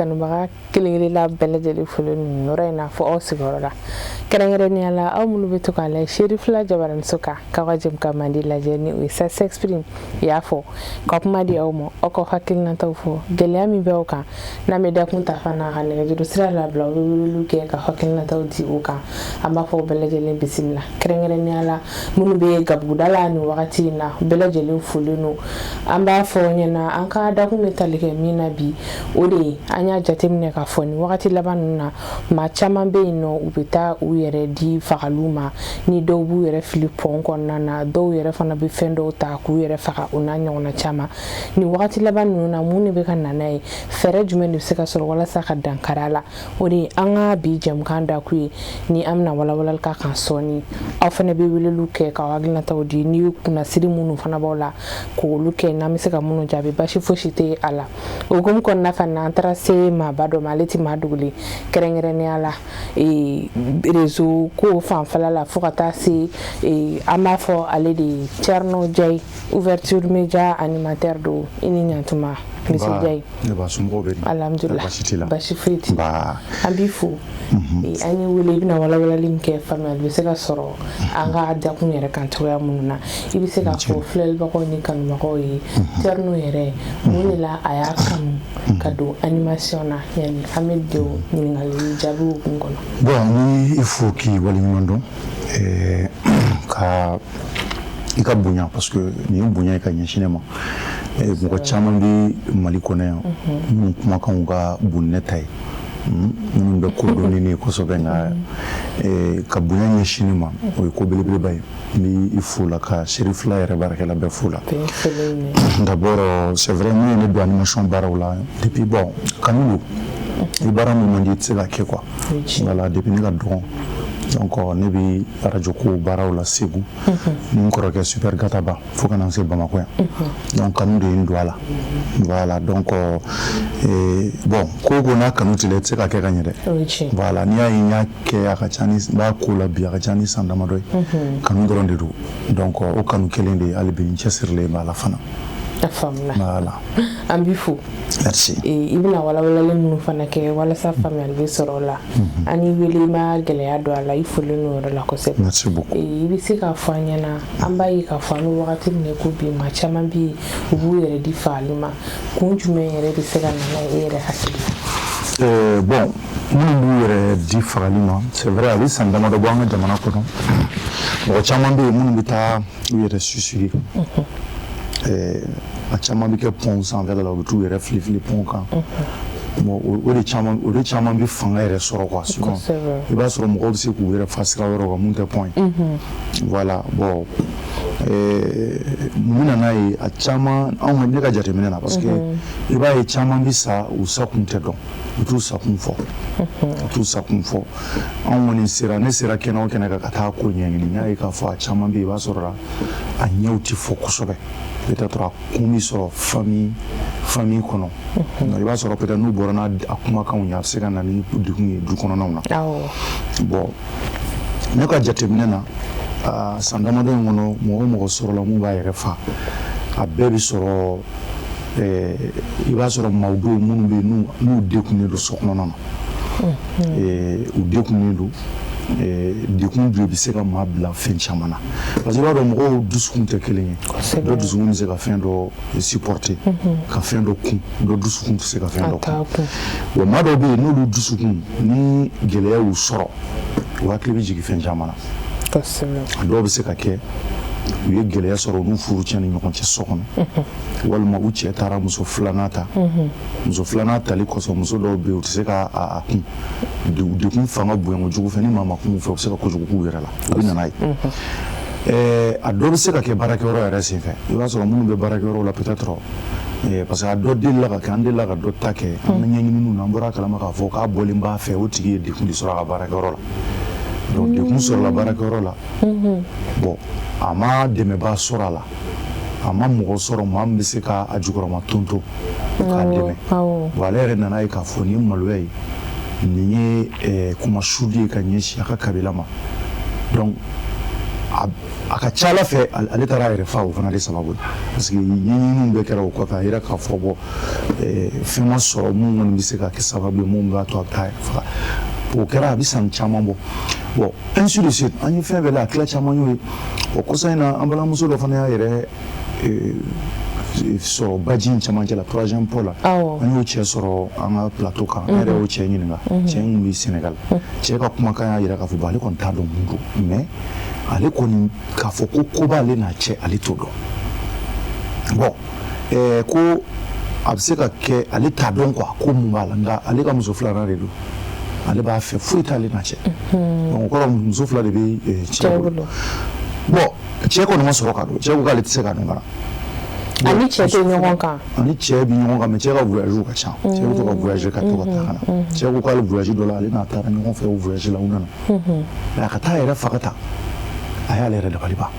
Kanubaga kelen-kelenna bɛɛ lajɛlen folen nin yɔrɔ in na fo aw sigiyɔrɔ la, kɛrɛnkɛrɛnnenya la aw minnu bɛ to k'a lajɛ Seri fila jabaraniso kan, k'aw ka jɛmukan mandi lajɛ, ni o ye Ça s'exprime. I y'a fɔ ka kuma di aw ma, aw ka hakilinataw fɔ, gɛlɛya min bɛ aw kan. N'an bɛ dakun ta fana ka nɛgɛjuru sira labila, aw bɛ weleliw kɛ ka hakilinataw di o kan. An b'a fɔ bɛɛ lajɛlen bisimila, kɛrɛnkɛrɛnnenya la minnu bɛ gabuguda la nin wagati in na, bɛɛ lajɛlen folen don. An b'a fɔ ɲɛna, an ka dakun bɛ tali kɛ min na bi, o de ye an y'a jateminɛ k'a fɔ nin wagati laban ninnu na, maa caman bɛ yen nɔ, u bɛ taa u yɛrɛ di fagaliw ma. Ni dɔw b'u yɛrɛ fili pɔn kɔnɔna na, dɔw yɛrɛ fana bɛ fɛn dɔw ta k'u yɛrɛ faga, o n'a ɲɔgɔnna caman. Nin wagati laban ninnu na, mun de bɛ ka na n'a ye? Fɛɛrɛ jumɛn de bɛ se ka sɔrɔ walasa ka dankari a la? O de ye an ka bi jɛmukan dakun ye, ni an bɛna walawalali k'a kan sɔɔni. Aw fana bɛ weleliw kɛ k'aw hakilinataw di, ni kunnasiri minnu fana b'aw la, k'olu kɛ, n'an bɛ se ka minnu jaabi, basi fosi tɛ a la. O hukumu kɔnɔna fana na, an taara se maaba dɔ ma, ale tɛ maa dogolen, kɛrɛnkɛrɛnnenya la réseau ko fanfɛla la, fo ka taa se an b'a fɔ ale de ye Thierno Diaye, ouverture média animateur don. I ni ɲantuma, monsieur Diaye. Alhamdulillah, basi foyi tɛ. An b'i fo. An ye wele, i bɛna walawalali min kɛ, faamuyali bɛ se ka sɔrɔ an ka dakun yɛrɛ kan cogoya minnu na. I bɛ se k'a fɔ filɛlibagaw ni kanubagaw ye, Thierno yɛrɛ, mun de la a y'a kanu ka don animation na, yanni an bɛ don ɲininkali jaabiw kun kɔnɔ? Bon, ni i fo k'i waleɲuman dɔn ka i ka bonya, parce que nin ye bonya ye ka ɲɛsin ne ma. Mɔgɔ caman bɛ Mali kɔnɔ yan minnu kumakanw ka bon ne ta ye, minnu bɛ ko dɔn ni ne ye kosɛbɛ, nka ka bonya ɲɛsin ne ma, o ye ko belebeleba ye. N bɛ i fo la, ka Seri fila yɛrɛ baarakɛla bɛɛ fo la. D'abord, c'est vrai, min ye ne don animation baaraw la depuis, bon, kanu don. I baara min man di, i tɛ se ka kɛ quoi. Voilà, depuis ne ka dɔgɔn, donc ne bɛ radio ko baaraw la Segu ni n kɔrɔkɛ Super Gataba, fo ka na se Bamakɔ yan. Donc kanu de ye n don a la. Voilà, donc bon, ko o ko n'a kanu t'i la, i tɛ se ka kɛ ka ɲɛ dɛ. Voilà, n'i y'a ye n y'a kɛ, a ka ca ni n b'a ko la bi, a ka ca ni san damadɔ ye, kanu dɔrɔn de don. Donc o kanu kelen de ye, hali bi n cɛsirilen b'a la fana. A faamuna. Voilà. An b'i fo. Merci. I bɛna walawalali minnu fana kɛ walasa faamuyali bɛ sɔrɔ o la, an y'i wele, i ma gɛlɛya don a la, i folen don o yɔrɔ la kosɛbɛ. Merci beaucoup. I bɛ se k'a fɔ an ɲɛna, an b'a ye k'a fɔ an bɛ wagati min na ko bi, maa caman bɛ yen, u b'u yɛrɛ di fagali ma. Kun jumɛn yɛrɛ bɛ se ka na n'a ye, e yɛrɛ hakili la? Bon, minnu b'u yɛrɛ di fagali ma, c'est vrai, a bɛ san damadɔ bɔ an ka jamana kɔnɔ, mɔgɔ caman bɛ yen minnu bɛ taa u yɛrɛ suicider. A caman bɛ kɛ pɔn sanfɛla la, u bɛ t'u yɛrɛ fili fili pɔn kan. Bon, o de caman bɛ fanga yɛrɛ sɔrɔ quoi. Souvent i b'a sɔrɔ mɔgɔw bɛ se k'u yɛrɛ fa sira wɛrɛw kan mun tɛ pɔn ye. Voilà, bon, mun bɛ na n'a ye? A caman, anw ne ka jateminɛ na, parce que i b'a ye caman bɛ sa, u sakun tɛ dɔn, u t'u sakun fɔ, u t'u sakun fɔ. Anw kɔni sera, ne sera kɛnɛ o kɛnɛ kan ka taa ko ɲɛɲini, n y'a ye k'a fɔ a caman bɛ yen, i b'a sɔrɔ a ɲɛw tɛ fɔ kosɛbɛ. Peut-être a kun bɛ sɔrɔ famille kɔnɔ. I b'a sɔrɔ peut-être n'u bɔra n'a a kumakanw ye, a bɛ se ka na ni degun ye du kɔnɔnaw na. Bon, ne ka jateminɛ na, san damadɔ in kɔnɔ, mɔgɔ o mɔgɔ sɔrɔla mun b'a yɛrɛ fa, a bɛɛ bɛ sɔrɔ, i b'a sɔrɔ maaw bɛ yen minnu bɛ yen n'u degunnen don so kɔnɔna na. U degunnen don, dekun de bɛ se ka maa bila fɛn caman na, parce que i b'a dɔn mɔgɔw dusukun tɛ kelen ye. Dɔ dusukun bɛ se ka fɛn dɔ supporter, ka fɛn dɔ kun, dɔ dusukun tɛ se ka fɛn dɔ kun. Bon, maa dɔw bɛ yen, n'olu dusukun ni gɛlɛya y'u sɔrɔ, u hakili bɛ jigin fɛn caman na. A dɔw bɛ se ka kɛ u ye gɛlɛya sɔrɔ u n'u furucɛ ni ɲɔgɔn cɛ so kɔnɔ, walima u cɛ taara muso filanan ta. Muso filanan tali kɔsɔn, muso dɔw bɛ yen, u tɛ se ka a kun, dekun fanga bonya kojugu fɛ. Ni maa ma kun fɛ, u bɛ se ka kojugu k'u yɛrɛ la, u bɛ na n'a ye. A dɔ bɛ se ka kɛ baarakɛyɔrɔ yɛrɛ senfɛ. I b'a sɔrɔ minnu bɛ baarakɛyɔrɔ la, peut-être parce que a dɔ delila ka kɛ, an delila ka dɔ ta kɛ, an ka ɲɛɲininiw na, an bɔra a kalama k'a fɔ k'a bɔlen b'a fɛ, o tigi ye dekun de sɔrɔ a ka baarakɛyɔrɔ la. Donc dekun sɔrɔla baarakɛyɔrɔ la, bon, a ma dɛmɛbaa sɔrɔ a la, a ma mɔgɔ sɔrɔ, maa min bɛ se ka a jukɔrɔma tonto k'a dɛmɛ. Bon, ale yɛrɛ nana ye k'a fɔ nin ye maloya ye, nin ye kuma sudi ye ka ɲɛsin a ka kabila ma. Donc a A ka ca ala fɛ, ale taara a yɛrɛ fa o fana de sababu la, parce que ɲɛɲiniw bɛɛ kɛra o kɔfɛ. A yira k'a fɔ bɔn, fɛn ma sɔrɔ mun kɔni bɛ se ka kɛ sababu ye mun b'a to a bɛ taa a yɛrɛ faga. O kɛra, a bɛ san caman bɔ. Bon, ainsi de suite, an ye fɛn bɛɛ la, a tila caman y'o ye. O kɔsa in na, an balimamuso dɔ fana y'a yɛrɛ sɔrɔ baji in camancɛ la, troisième pont la. An y'o cɛ sɔrɔ an ka plateau kan, an yɛrɛ y'o cɛ ɲininka. Cɛ in kun bɛ Sénégal. Cɛ ka kumakan y'a yira k'a fɔ bon, ale kɔni t'a dɔn mun don, mais ale kɔni k'a fɔ ko ko b'ale n'a cɛ, ale t'o dɔn. Bon, ko a bɛ se ka kɛ ale t'a dɔn quoi, ko mun b'a la, nka ale ka muso filanan de don, ale b'a fɛ, foyi t'ale n'a cɛ. Donc o kɔrɔ, muso fila de bɛ cɛ bolo. Bon, cɛ kɔni ma sɔrɔ ka dɔn. Cɛ ko k'ale tɛ se ka dɔn fana. Ani cɛ tɛ ɲɔgɔn kan? Ani cɛ bɛ ɲɔgɔn kan, mais cɛ ka voyage ka ca. Cɛ bɛ to ka voyager, ka to ka taa ka na. Cɛ ko k'ale voyage dɔ la, ale n'a taara ɲɔgɔn fɛ o voyage la, u nana, mais a ka taa a yɛrɛ faga ta, a y'ale yɛrɛ dabali ban.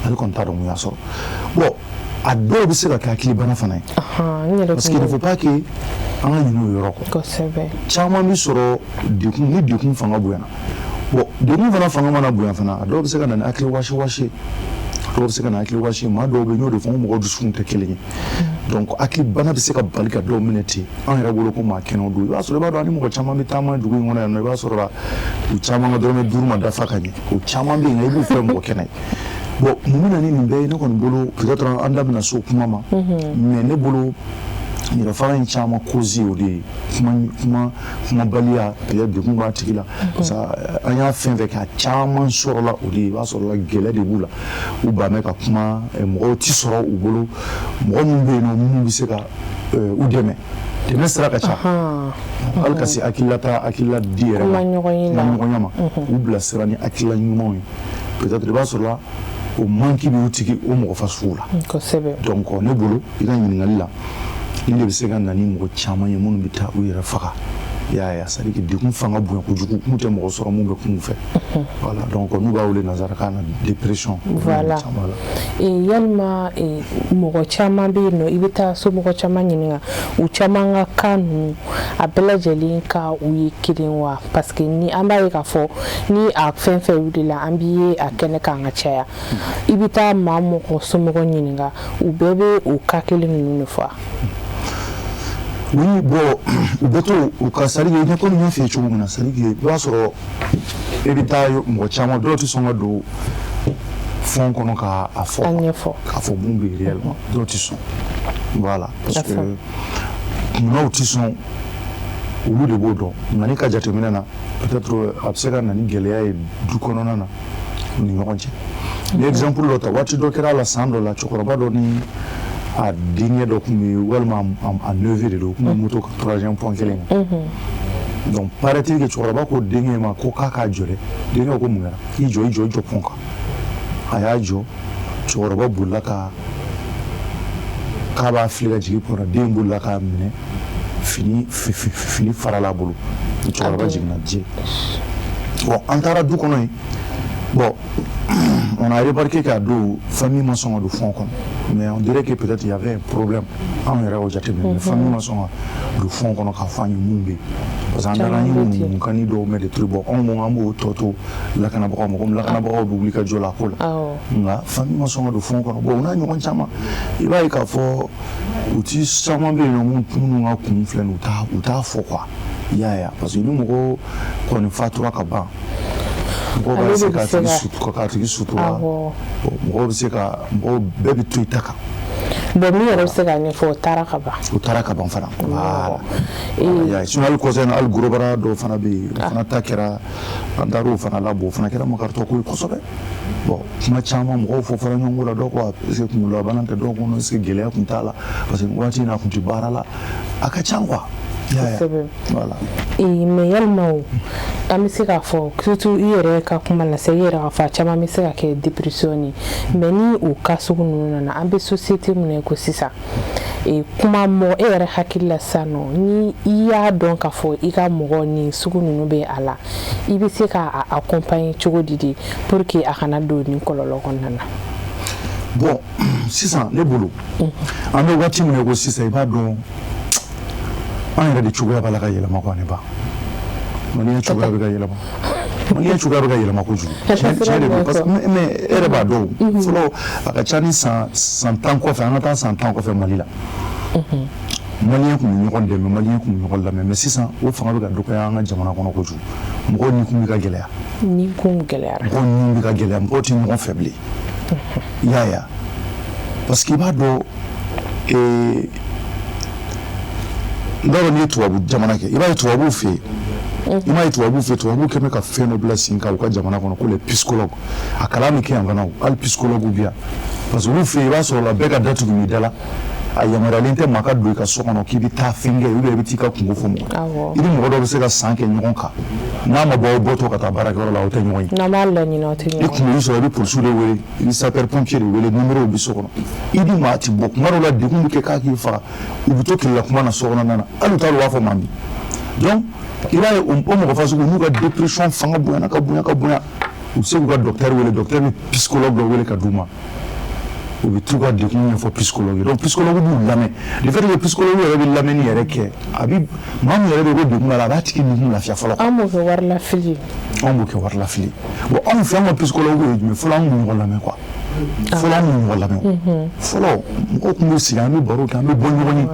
Ale kɔni t'a dɔn mun y'a sɔrɔ. Bon, a dɔw bɛ se ka kɛ hakilibana fana ye, parce qu'il ne faut pas que an ka ɲinɛ o yɔrɔ kɔ. Caman bɛ sɔrɔ dekun ni dekun fanga bonyana. Bon, dekun fana fanga mana bonya fana, a dɔw bɛ se ka na ni hakili wasi wasi ye, dɔw bɛ se ka na hakili wasi. Maa dɔw bɛ yen, n y'o de fɔ, n ko mɔgɔ dusukun tɛ kelen ye. Donc hakili bana bɛ se ka bali ka dɔw minɛ ten. An yɛrɛ bolo ko maa kɛnɛw don, i b'a sɔrɔ, i b'a dɔn, ani mɔgɔ caman bɛ taama dugu in kɔnɔ yan nɔ, i b'a sɔrɔ la u caman ka dɔrɔmɛ 5 ma dafa ka ɲɛ. O caman bɛ yen, nka i b'u fɛ mɔgɔ kɛnɛ ye. Bon, mun bɛ na ni nin bɛɛ ye? Ne kɔni bolo, peut-être an da bɛna se o kuma ma, mais ne bolo, yɛrɛfaga in caman cause o de ye kuma kuma kumabaliya. Peut-être degun b'a tigi la, parce que an y'a fɛn fɛn kɛ, a caman sɔrɔla o de ye. I b'a sɔrɔ la gɛlɛ de b'u la, u ban bɛ ka kuma, mɔgɔw ti sɔrɔ u bolo, mɔgɔ minnu bɛ yen nɔ minnu bɛ se ka u dɛmɛ. Dɛmɛ sira ka ca, hali ka se hakililata, hakilila di yɛrɛ ma, ɲɔgɔnya ma, k'u bilasira ni hakilila ɲumanw ye. Peut-être i b'a sɔrɔ la o manque bɛ u tigi o mɔgɔ fasugu la. Donc ne bolo, i ka ɲininkali la, nin de bɛ se ka na ni mɔgɔ caman ye minnu bɛ taa u yɛrɛ faga. I y'a ye, c'est à dire que degun fanga bonya kojugu, n'u tɛ mɔgɔ sɔrɔ mun bɛ kun fɛ. Voilà, donc n'u b'a wele nanzarakan na dépression. Voilà. Yalima mɔgɔ caman bɛ yen nɔ, i bɛ taa somɔgɔ caman ɲininka, u caman ka cas ninnu, a bɛɛ lajɛlen ka u ye kelen wa? Parce que ni an b'a ye k'a fɔ ni a fɛn fɛn wulila, an b'i ye a kɛnɛ kan ka caya, i bɛ taa maa mɔgɔ somɔgɔ ɲininka, u bɛɛ bɛ o cas kelen ninnu de fɔ. Oui, bon, u bɛ to u ka, c'est à dire que komi n y'a f'i ye cogo min na, c'est à dire que i b'a sɔrɔ e bɛ taa mɔgɔ caman, dɔw tɛ sɔn ka don fond kɔnɔ k'a fɔ. A ɲɛfɔ. K'a fɔ mun bɛ yen réellement, dɔw tɛ sɔn. Voilà, parce que munna u tɛ sɔn, olu de b'o dɔn. Nka ne ka jateminɛ na, peut-être a bɛ se ka na ni gɛlɛya ye du kɔnɔna na, u ni ɲɔgɔn cɛ. Ni exemple dɔ ta, waati dɔ kɛra a la, san dɔ la, cɛkɔrɔba dɔ ni a denkɛ dɔ tun bɛ, walima a neveu de don, u tun bɛ moto kan troisième pont kelen kan. Donc paraît-il que cɛkɔrɔba ko denkɛ ma ko k'a k'a jɔ dɛ. Denkɛ ko mun kɛra? I jɔ, i jɔ, i jɔ pont kan. A y'a jɔ, cɛkɔrɔba bolila ka k'a b'a fili ka jigin pont na. Den bolila k'a minɛ, fini farala a bolo, cɛkɔrɔba jiginna diɲɛ. Bon, an taara du kɔnɔ yen. Bon, on a remarqué k'a don, famille ma sɔn ka don fond kɔnɔ, mais on dirait que peut-être il y avait un problème. Anw yɛrɛ y'o jateminɛ, mais famille ma sɔn ka don fond kɔnɔ k'a fɔ an ye mun bɛ yen, parce que an taara, an ye ŋunuŋunukanni dɔw mɛn de trucs. Bon, anw ko an b'o tɔ to lakanabagaw ma, komi lakanabagaw bɛ wuli ka jɔ la ko la, nka famille ma sɔn ka don fond kɔnɔ. Bon, o n'a ɲɔgɔn caman, i b'a ye k'a fɔ u ti, caman bɛ yen nɔ minnu ka kun filɛ nin ye, u t'a fɔ quoi. I y'a ye, parce que ni mɔgɔ kɔni fatura ka ban, mɔgɔw b'a se k'a tigi sutura, k'a tigi sutura. Mɔgɔw bɛ se ka, mɔgɔw bɛɛ bɛ to i ta kan. Bon, min yɛrɛ bɛ se k'a ɲɛfɔ, o taara ka ban. O taara ka ban fana, voilà. Sinon hali kɔsɛ in na, hali gorobara dɔw fana bɛ yen, o fana ta kɛra, an taara o fana labɔ, o fana kɛra makaritɔ ko ye kosɛbɛ. Bon, kuma caman mɔgɔw fɔ fɔra ɲɔgɔn kɔ la. Dɔw ko est ce que kunkololabana tɛ? Dɔw ko est ce que gɛlɛya tun t'a la? Parce que waati in na, a tun tɛ baara la, a ka ca quoi. Voilà. Mais yalima o, an bɛ se k'a fɔ, surtout i yɛrɛ ka kuma la sa, i yɛrɛ k'a fɔ a caman bɛ se ka kɛ dépression ye, mais ni o cas sugu ninnu nana, an bɛ société mun na ko sisan, kuma mɔgɔ e yɛrɛ hakili la sisan nɔ, ni i y'a dɔn k'a fɔ i ka mɔgɔ nin sugu ninnu bɛ a la, i bɛ se k'a accompagner cogo di de pour que a kana don nin kɔlɔlɔ kɔnɔna na? Bon, sisan ne bolo, an bɛ waati min na ko sisan, i b'a dɔn, an yɛrɛ de cogoya b'a la ka yɛlɛma quoi. Ne ba, maliyɛn cogoya bɛ ka yɛlɛma. Maliyɛn cogoya bɛ ka yɛlɛma kojugu. Tiɲɛ de don, parce que, mais e yɛrɛ b'a dɔn, fɔlɔ, a ka ca ni san 10 kɔfɛ, an ka taa san 10 kɔfɛ Mali la, Maliyɛn tun bɛ ɲɔgɔn dɛmɛ, Maliyɛn tun bɛ ɲɔgɔn lamɛn. Mais sisan, o fanga bɛ ka dɔgɔya an ka jamana kɔnɔ kojugu. Mɔgɔw ni kun bɛ ka gɛlɛya. Ni kun gɛlɛyara. Mɔgɔw ni bɛ ka gɛlɛya, mɔgɔw tɛ ɲɔgɔn fɛ bilen, i y'a ye wa? Parce que i b'a dɔn, n t'a dɔn n'i ye tubabu jamana kɛ, i b'a ye tubabuw fɛ yen, i m'a ye tubabuw fɛ yen, tubabuw kɛn bɛ ka fɛn dɔ bila sen kan u ka jamana kɔnɔ ko les psychologues. A kalan bɛ kɛ yan fana o, hali psychologue bɛ yan, parce que olu fɛ yen, i b'a sɔrɔ la bɛɛ ka da tugu i da la. A yamaruyalen tɛ maa ka don i ka so kɔnɔ k'i bɛ taa fɛn kɛ ou bien i bɛ t'i ka kungo fɔ mɔgɔ ye. I ni mɔgɔ dɔ bɛ se ka san kɛ ɲɔgɔn kan, n'a ma bɔ aw bɔtɔ ka taa baarakɛyɔrɔ la, aw tɛ ɲɔgɔn ye. N'an b'a laɲini, aw tɛ I ɲɔgɔn. kunkolo sɔrɔ, i bɛ polisiw de wele, i bɛ sapeur pompier de wele, numéro bɛ so kɔnɔ. I ni maa ti bɔ. Kuma dɔw la, degun bɛ kɛ k'a k'i faga, u bɛ to tilela kuma na so kɔnɔna na, hali u t'a dɔn u b'a fɔ maa min. Donc i b'a ye, o mɔgɔ fasugu n'u ka dépression fanga bonyana ka bonya ka bonya, u bɛ se k'u ka docteur wele, docteur bɛ psychologue dɔ wele ka d'u ma, u bɛ t'u ka degun ɲɛfɔ psychologue ye. Donc psychologue b'u lamɛn. Le fait que psychologue yɛrɛ bɛ lamɛnni yɛrɛ kɛ, a bɛ maa min yɛrɛ bɛ ko degun b'a la, a b'a tigi nikun lafiya fɔlɔ. An b'o kɛ wari lafili. Anw b'o kɛ wari lafili. Bon, anw fɛ, an ka psychologue ye jumɛn? Fɔlɔ, an kun bɛ ɲɔgɔn lamɛn quoi. Fɔlɔ, an kun bɛ ɲɔgɔn lamɛn. Fɔlɔ, mɔgɔw tun bɛ sigi, an bɛ baro kɛ, an bɛ bɔ ɲɔgɔn ye,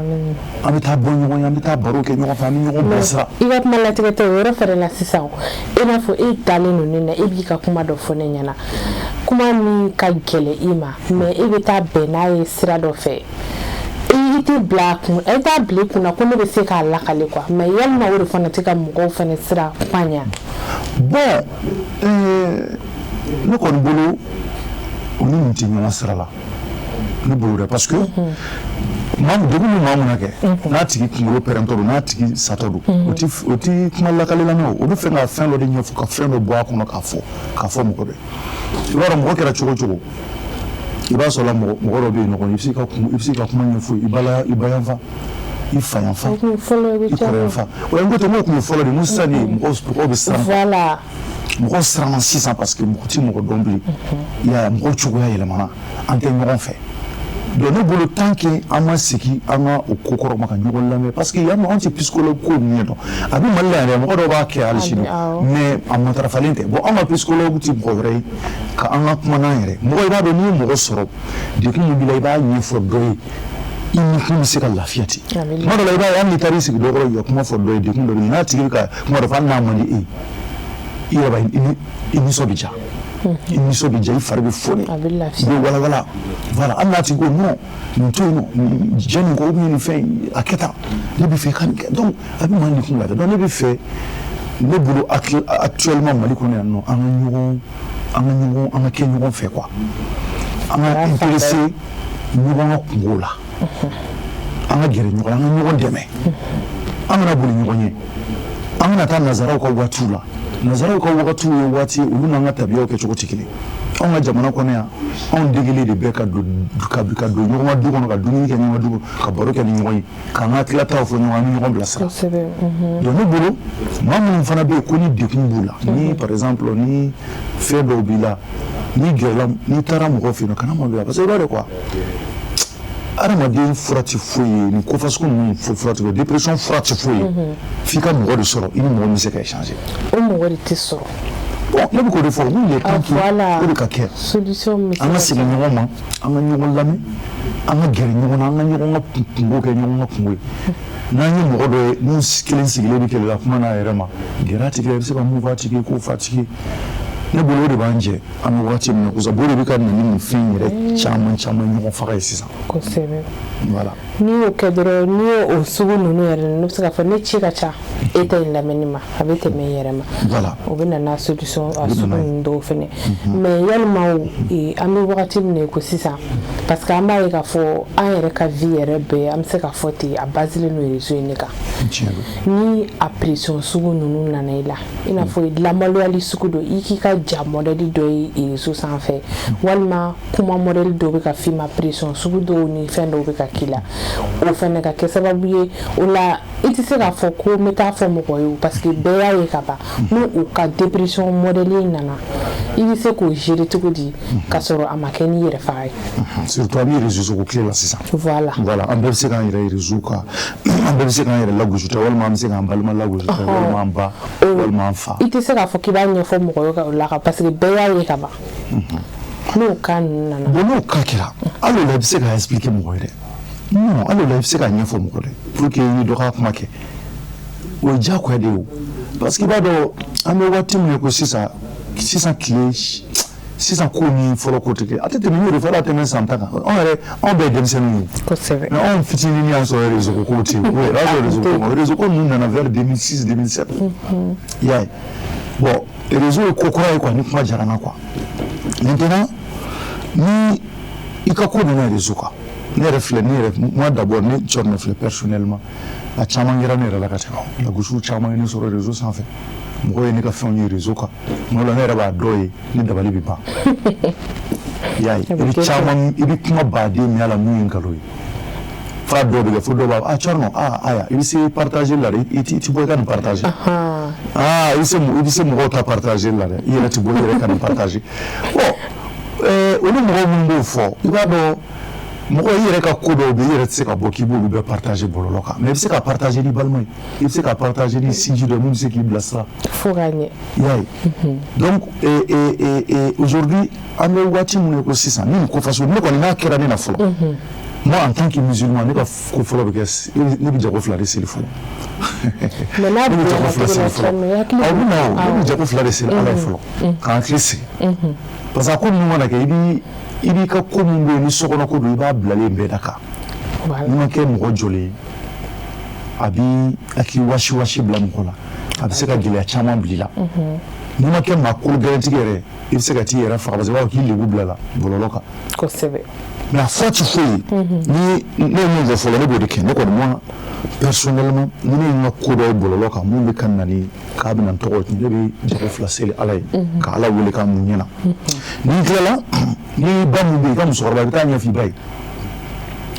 an bɛ taa bɔ ɲɔgɔn ye, an bɛ taa baro kɛ ɲɔgɔn fɛ, an bɛ ɲɔgɔn bilasira. I ka kuma latigɛ tɛ o yɔrɔ fɛnɛ la sisan. I n'a fɔ e dalen don ne na, e b'i ka kuma dɔ fɔ ne ɲɛna, kuma min ka gɛlɛn i ma, mais e bɛ taa bɛn n'a ye sira dɔ fɛ, i tɛ bila a kun, e t'a bila i kunna ko ne bɛ se k'a lakale quoi. Mais yalima o de fana tɛ ka mɔgɔw fana sira kuma ɲɛ? Bon, ne kɔni bolo, o ni nin tɛ ɲɔgɔn sira la, ne bolo dɛ, parce que maa min degun bɛ maa mun na kɛ, n'a tigi kunkolo pɛrɛntɔ don, n'a tigi satɔ don, o ti kuma lakale lamɛn. O bɛ fɛ ka fɛn dɔ de ɲɛfɔ, ka fɛn dɔ bɔ a kɔnɔ k'a fɔ mɔgɔ dɔ ye. I b'a dɔn, mɔgɔ kɛra cogo o cogo, i b'a sɔrɔ la mɔgɔ dɔ bɛ yen nɔ kɔni, i bɛ se ka kuma ɲɛfɔ i bala, i bayanfan, i fayanfan, O kun ye fɔlɔ ye. I kɔrɔyanfan. O ye n ko ten, n k'o kun ye fɔlɔ de. N ko sisan de, mɔgɔw bɛ siran. Mɔgɔw siranna sisan parce que mɔgɔ ti mɔgɔ dɔn bilen, i y'a ye? Mɔgɔw cogoya yɛlɛmana, an tɛ ɲɔgɔn fɛ. Donc ne bolo, tant que an ma segin an ka o ko kɔrɔ ma, ka ɲɔgɔn lamɛn, parce que yan nɔ, anw tɛ psychologue ko ɲɛ dɔn. A bɛ Mali la yan dɛ, mɔgɔ dɔw b'a kɛ hali sini, mais a matarafalen tɛ. Bon, anw ka psychologue ti mɔgɔ wɛrɛ ye ka an ka kuma n'an yɛrɛ mɔgɔ. I b'a dɔn, n'i ye mɔgɔ sɔrɔ, degun min b'i la, i b'a ɲɛfɔ dɔ ye, i ni kun bɛ se ka lafiya ten. A bɛ Kuma dɔ la, i b'a ye, hali n'i taara i sigi dɔ kɔrɔ k'i ka kuma fɔ dɔ ye, degun dɔ bɛ yen, n'a tigi bɛ ka kuma dɔ fɔ, hali n'a man di e ye, i yɛrɛ b'a ye, i nisɔn bɛ diya, i nisɔn bɛ diya, i fari bɛ foni. A bɛ lafiya. I bɛ walawala, voilà. Hali n'a tigi ko non, nin to yen nɔ, nin jɛ nin kɔ, ou bien nin fɛn in a kɛ tan, ne bɛ fɛ i ka nin kɛ. Donc a bɛ maa ni kun lafiya. Donc ne bɛ fɛ, ne bolo, actuellement Mali kɔnɔ yan nɔ, an ka ɲɔgɔn, an ka kɛ ɲɔgɔn fɛ quoi, an ka intéressé ɲɔgɔn ka kungo la, an ka gɛrɛ ɲɔgɔn na, an ka ɲɔgɔn dɛmɛ, an kana boli ɲɔgɔn ɲɛ, an kana taa nanzaraw ka waatiw la. Nanzaraw ka wagatiw ye waati ye, olu n'an ka tabiyaw kɛcogo tɛ kelen. Anw ka jamana kɔnɔ yan, anw degelen de bɛ ka don ɲɔgɔn ka du kɔnɔ, ka dumuni kɛ ɲɔgɔn ka du kɔnɔ, ka baro kɛ ni ɲɔgɔn ye, k'an ka tilataw fɔ ɲɔgɔn, an bɛ ɲɔgɔn bilasira. Donc ne bolo, maa minnu fana bɛ yen ko ni degun b'u la, ni par exemple ni fɛn dɔw b'i la, n'i gɛrɛla, n'i taara mɔgɔ fɛ yen nɔ, kana maloya, parce que i b'a dɔn quoi, adamaden fura tɛ foyi ye. Nin ko fasugu ninnu fura tɛ foyi ye, dépression fura tɛ foyi ye, f'i ka mɔgɔ de sɔrɔ i ni mɔgɔ min bɛ se ka échanger. O mɔgɔ de tɛ sɔrɔ. Bon, ne bɛ k'o de fɔ, n ko il est temps que o de ka kɛ. Solution bɛ se An ka ka segin ɲɔgɔn ma, an ka ɲɔgɔn lamɛn, an ka gɛrɛ ɲɔgɔn na, an ka ɲɔgɔn ka kungo kɛ ɲɔgɔn ka kungo ye. N'an ye mɔgɔ dɔ ye mun kelen sigilen bɛ kɛlɛ la kuma n'a yɛrɛ ma, gɛrɛ a tigi la, i bɛ se ka mun fɔ a tigi ye, k'o fɔ a tigi ye. Ne bolo, o de b'an jɛ an bɛ wagati min na kosɛbɛ. O de bɛ ka na ni nin fɛn yɛrɛ caman caman ɲɔgɔn faga ye sisan. Voilà. N'i y'o kɛ dɔrɔn, n'i y'o o sugu ninnu yɛrɛ, ne bɛ se k'a fɔ ne ci ka ca e ta in lamɛnni ma, a bɛ tɛmɛ i yɛrɛ ma. O bɛ na n'a solution a bɛ sugu na n'a ye. ninnu dɔw fɛnɛ. Mais yalima o, an bɛ wagati min na i ko sisan, parce que an b'a ye k'a fɔ an yɛrɛ ka vie yɛrɛ bɛɛ, an bɛ se k'a fɔ ten, a baselen don réseau in de kan. Tiɲɛ don. Ni a pression sugu ninnu nana i la, i n'a fɔ lamaloyali sugu dɔ, i k'i ka ja modèle dɔ ye réseau sanfɛ, walima kuma modèle dɔ bɛ ka f'i ma, pression sugu dɔw ni fɛn dɔw bɛ ka k'i la, o fɛnɛ ka kɛ sababu ye o la i tɛ se k'a fɔ ko n bɛ taa fɔ mɔgɔ ye o, parce que bɛɛ y'a ye ka ban. N'o o ka dépression modèle in nana, i bɛ se k'o gérer cogo di ka sɔrɔ a ma kɛ ni yɛrɛ faga ye? Surtout an bɛ réseau ko tile la sisan. Voilà. Voilà, an bɛɛ bɛ se k'an yɛrɛ réseau kan, an bɛɛ bɛ se k'an yɛrɛ lagosi tɛ, walima an bɛ se k'an balima lagosi tɛ, walima an ba, walima an fa. I tɛ se k'a fɔ k'i b'a ɲɛfɔ mɔgɔ ye o la ka, parce que bɛɛ y'a ye ka ban. N'o cas ninnu nana? Bon, n'o cas kɛra, hali o la i bɛ se k'a expliquer mɔgɔ ye dɛ. Non, hali o la i bɛ se k'a ɲɛfɔ mɔgɔ dɛ, pour que i ni dɔ ka kuma kɛ. O ye diyagoya de ye o, parce que i b'a dɔn an bɛ waati min na ko sisan, sisan tile, sisan ko ni fɔlɔ ko tɛ kelen. A tɛ tɛmɛ, n y'o de fɔ, hali a tɛmɛ san 10 kan. Anw yɛrɛ, anw bɛɛ ye denmisɛnninw ye. Mais anw fitinin y'an sɔrɔ réseau ko tɛ yen. O y'a sɔrɔ réseau ko, réseau ko ninnu nana vers 2006, 2007. I y'a ye, bon, réseau ye ko kura ye quoi, ni kuma diyara n na quoi. Maintenant, ni i ka ko nana réseau kan, ne yɛrɛ filɛ, ne yɛrɛ, moi d'abord, ne Thierno filɛ, personnellement, a caman kɛra ne yɛrɛ la ka tɛmɛ. Lagosiw caman ye ne sɔrɔ réseau sanfɛ. Mɔgɔw ye ne ka fɛnw ye réseau kan. Tuma dɔ la, ne yɛrɛ b'a dɔw ye, ne dabali bɛ ban. I y'a ye, i bɛ caman, i bɛ kuma baden min a la mun ye nkalon ye. F'a dɔw bɛ kɛ fo dɔw b'a fɔ: "Ah Thierno, ah aya, i bɛ se partager la dɛ, i ti bɔ i ka nin partager. Ah, i bɛ se mɔgɔw ta partager la dɛ, i yɛrɛ ti bɔ i yɛrɛ ka nin partager." Bon, olu mɔgɔ minnu b'o fɔ, i b'a dɔn mɔgɔ i yɛrɛ ka ko dɔw bɛ yen, i yɛrɛ tɛ se ka bɔ k'i b'olu bɛɛ partager bɔlɔlɔ kan, mais i bɛ se ka partager ni balima ye, i bɛ se ka partager ni sinji dɔ ye mun bɛ se k'i bilasira. Fo ka ɲɛ. I y'a ye, donc aujourd'hui, an bɛ waati min na ko sisan, ni nin ko façon ne kɔni n'a kɛra ne na fɔlɔ, moi en tant que musulman, ne ka ko fɔlɔ bɛ kɛ, ne bɛ jago fila de seli fɔlɔ. Mais n'a Ne bɛ jago bonyana fila cogo seli la, fɔlɔ. Thierno, i hakili Awɔ, bɛ na o, ne bɛ jago fila de seli Ala ye fɔlɔ, k'an hakili sigi, parce que a ko ninnu mana kɛ, i b'i ka ko min bɛ yen ni sokɔnɔ ko don, i b'a bilalen bɛɛ da kan. N'i ma kɛ mɔgɔ jɔlen ye, a b'i hakili wasi wasi bila mɔgɔ la, a bɛ se ka gɛlɛya caman bila i la. N'i ma kɛ maa kolo gɛlɛntigi yɛrɛ, i bɛ se ka t'i yɛrɛ faga, parce que i b'a fɔ k'i lebu bila la bɔlɔlɔ kan. Mais a fura ti foyi ye. Ni ne ye mun fɔ fɔlɔ, ne b'o de kɛ. Ne kɔni, moi personnellement, ni ne ye n ka ko dɔ ye bɔlɔlɔ kan mun bɛ ka na ni k'a bɛna n tɔgɔ tiɲɛ, ne bɛ jago fila seli Ala ye, ka Ala wele k'a mun ɲɛna. N'i tilala, ni ba mun bɛ yen, i ka musokɔrɔba, i bɛ taa ɲɛfɔ i ba ye.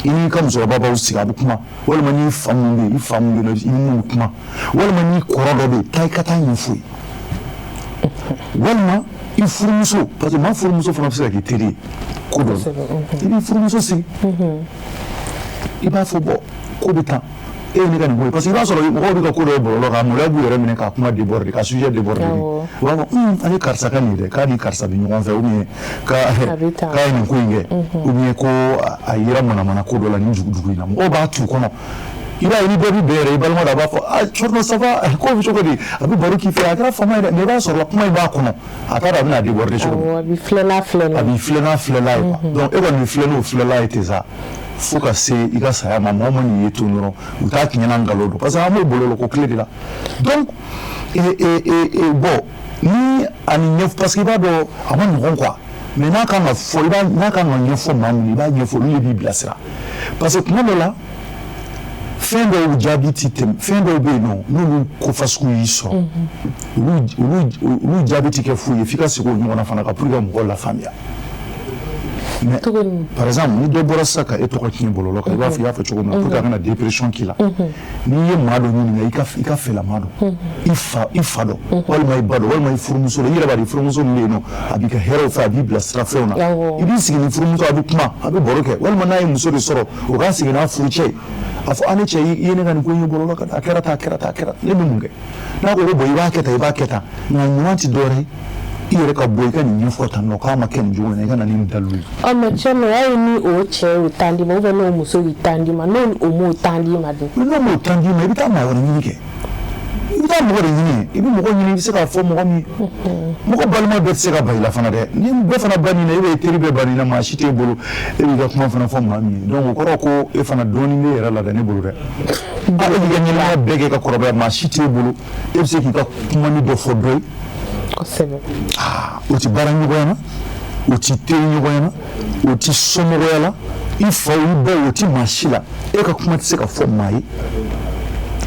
I n'i ka musokɔrɔba b'aw sigi, a bɛ kuma. Walima n'i fa mun bɛ yen, i fa mun bɛ yen, i ni mun bɛ kuma. Walima n'i kɔrɔ dɔ bɛ yen, taa i ka taa ɲɛfɔ ye. Walima i furumuso, parce que maa furumuso fana bɛ se ka k'i teri ye ko dɔ la. I b'i furumuso sigi, i b'a fɔ: "Bɔn, ko bɛ tan, e ye ne ka nin ko ye." Parce que i b'a sɔrɔ mɔgɔw bɛ ka ko dɔ ye bɔlɔlɔ kan, maloya b'u yɛrɛ minɛ k'a kuma déborder, ka sujet déborder. U b'a fɔ: "Un, an ye karisa ka nin ye dɛ, k'a ni karisa bɛ ɲɔgɔn fɛ, ou bien A bɛ tan. k'a ye nin ko in kɛ, ou bien ko a yera manamana ko dɔ la nin dugu in na." Mɔgɔw b'a t'u kɔnɔ. I b'a ye, ni bɛɛ bɛ bɛn yɛrɛ, i balima dɔ a b'a fɔ: "Ah Thierno, ça va? Ko bɛ cogo di?" A bɛ baro k'i fɛ, a kɛra fama ye dɛ, mais i b'a sɔrɔ kuma in b'a kɔnɔ, a t'a dɔn a bɛna déborder cogo min. Awɔ, a b'i filɛ n'a filɛ. A b'i filɛ n'a filɛla ye quoi. Donc e kɔni bɛ filɛ n'o filɛla ye ten sa, fo ka se i ka saya ma. Mɔgɔ ma n'i ye to dɔrɔn, u t'a tiɲɛna nkalon don, parce que an b'o bɔlɔlɔ ko tile de la. Donc bon, ni a ni ɲɛ, parce que i b'a dɔn a ma nɔgɔn quoi, mais n'a kan ka fɔ, i b'a n'a kan ka ɲɛfɔ maa min ye, i b'a ɲɛfɔ, olu de b'i bilasira. Parce que tuma dɔ la, fɛn dɔw jaabi ti tɛmɛ. Fɛn dɔw bɛ yen nɔ, n'olu ko fasugu y'i sɔrɔ, olu jaabi ti kɛ foyi ye f'i ka segin o ɲɔgɔn na fana ka pour que ka mɔgɔw lafaamuya. Mais Cogo di? par exemple, ni dɔ bɔra sisan ka e tɔgɔ tiɲɛ bɔlɔlɔ kan, i b'a fɔ i y'a fɔ cogo min na, pour que a kana dépression k'i la, n'i ye maa dɔ ɲininka, i ka fɛla maa dɔn, i fa dɔn, walima i ba dɔn, walima i furumuso dɔn, i yɛrɛ b'a dɔn i furumuso min bɛ yen nɔ, a b'i ka hɛrɛw fɛ, a b'i bilasira fɛnw na. I b'i sigi ni furumuso, a bɛ kuma, a bɛ baro kɛ. Walima n'a ye muso de sɔrɔ, o k'a sigi n'a furucɛ ye, a fɔ: "A ne cɛ, i ye ne ka nin ko in ye bɔlɔlɔ kan, a kɛra tan, a kɛra tan, a kɛra tan, ne bɛ mun kɛ?" N'a ko bon, i b'a kɛ tan, i b'a kɛ tan, nka ɲuman tɛ dɔwɛrɛ ye, i yɛrɛ ka bɔ i ka nin ɲɛfɔ tan nɔ, k'a ma kɛ nin cogo in na, i ka na ni nin dalilu ye. Ɔ, mais Thierno, y'a ye ni o cɛ y'o tan d'i ma, ou bien n'o muso y'i tan d'i ma, n'o o m'o tan d'i ma dun? N'o m'o tan d'i ma, i bɛ taa maa wɛrɛ ɲini kɛ. I bɛ taa mɔgɔ de ɲini, i bɛ mɔgɔ ɲini, i bɛ se k'a fɔ mɔgɔ min ye. Mɔgɔ balima bɛɛ tɛ se ka ban i la fana dɛ. Ni bɛɛ fana banni na, e bɛ teri bɛɛ banni na, maa si t'e bolo e b'i ka kuma fana fɔ maa min ye. Donc o kɔrɔ ko e fana dɔɔnin b'e yɛrɛ la dɛ, ne bolo dɛ. A e b'i ka ɲɛnamaya bɛɛ kɛ ka kɔrɔbaya, maa si t'e bolo e bɛ se k'i ka kuma ni dɔ fɔ dɔ ye. Aa, o ti baara ɲɔgɔnya na, o ti teri ɲɔgɔnya na, o ti somɔgɔya la, i fa, i baw, o ti maa si la, e ka kuma tɛ se ka fɔ maa ye.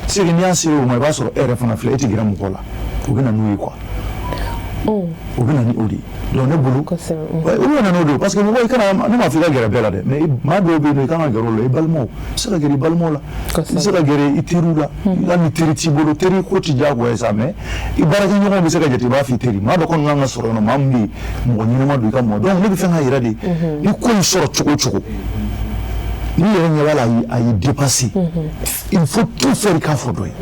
C'est que n'i y'a se o ma, i b'a sɔrɔ e yɛrɛ fana filɛ, e ti gɛrɛ mɔgɔ la, o bɛ na n'o ye quoi. O bɛ na ni o de ye. Donc ne bolo, o bɛ na n'o de ye, parce que mɔgɔ i kana, ne m'a fɔ i ka gɛrɛ bɛɛ la dɛ, mais maa dɔw bɛ yen nɔ, i kan ka gɛrɛ olu la. I balimaw, i bɛ se ka gɛrɛ i balimaw la, i bɛ se ka gɛrɛ i teriw la. Hali ni teri t'i bolo, teri ko ti diyagoya ye sa, mais i baarakɛɲɔgɔnw bɛ se ka jate, i b'a f'i teri maa dɔ kɔni kan ka sɔrɔ yen nɔ, maa min bɛ yen, mɔgɔ ɲɛnama don i ka mɔgɔ. Donc ne bɛ fɛn k'a yira de, ni ko in sɔrɔ cogo o cogo, n'i yɛrɛ ɲɛ b'a la a y'i dépassé, il faut tout faire i k'a fɔ dɔ ye.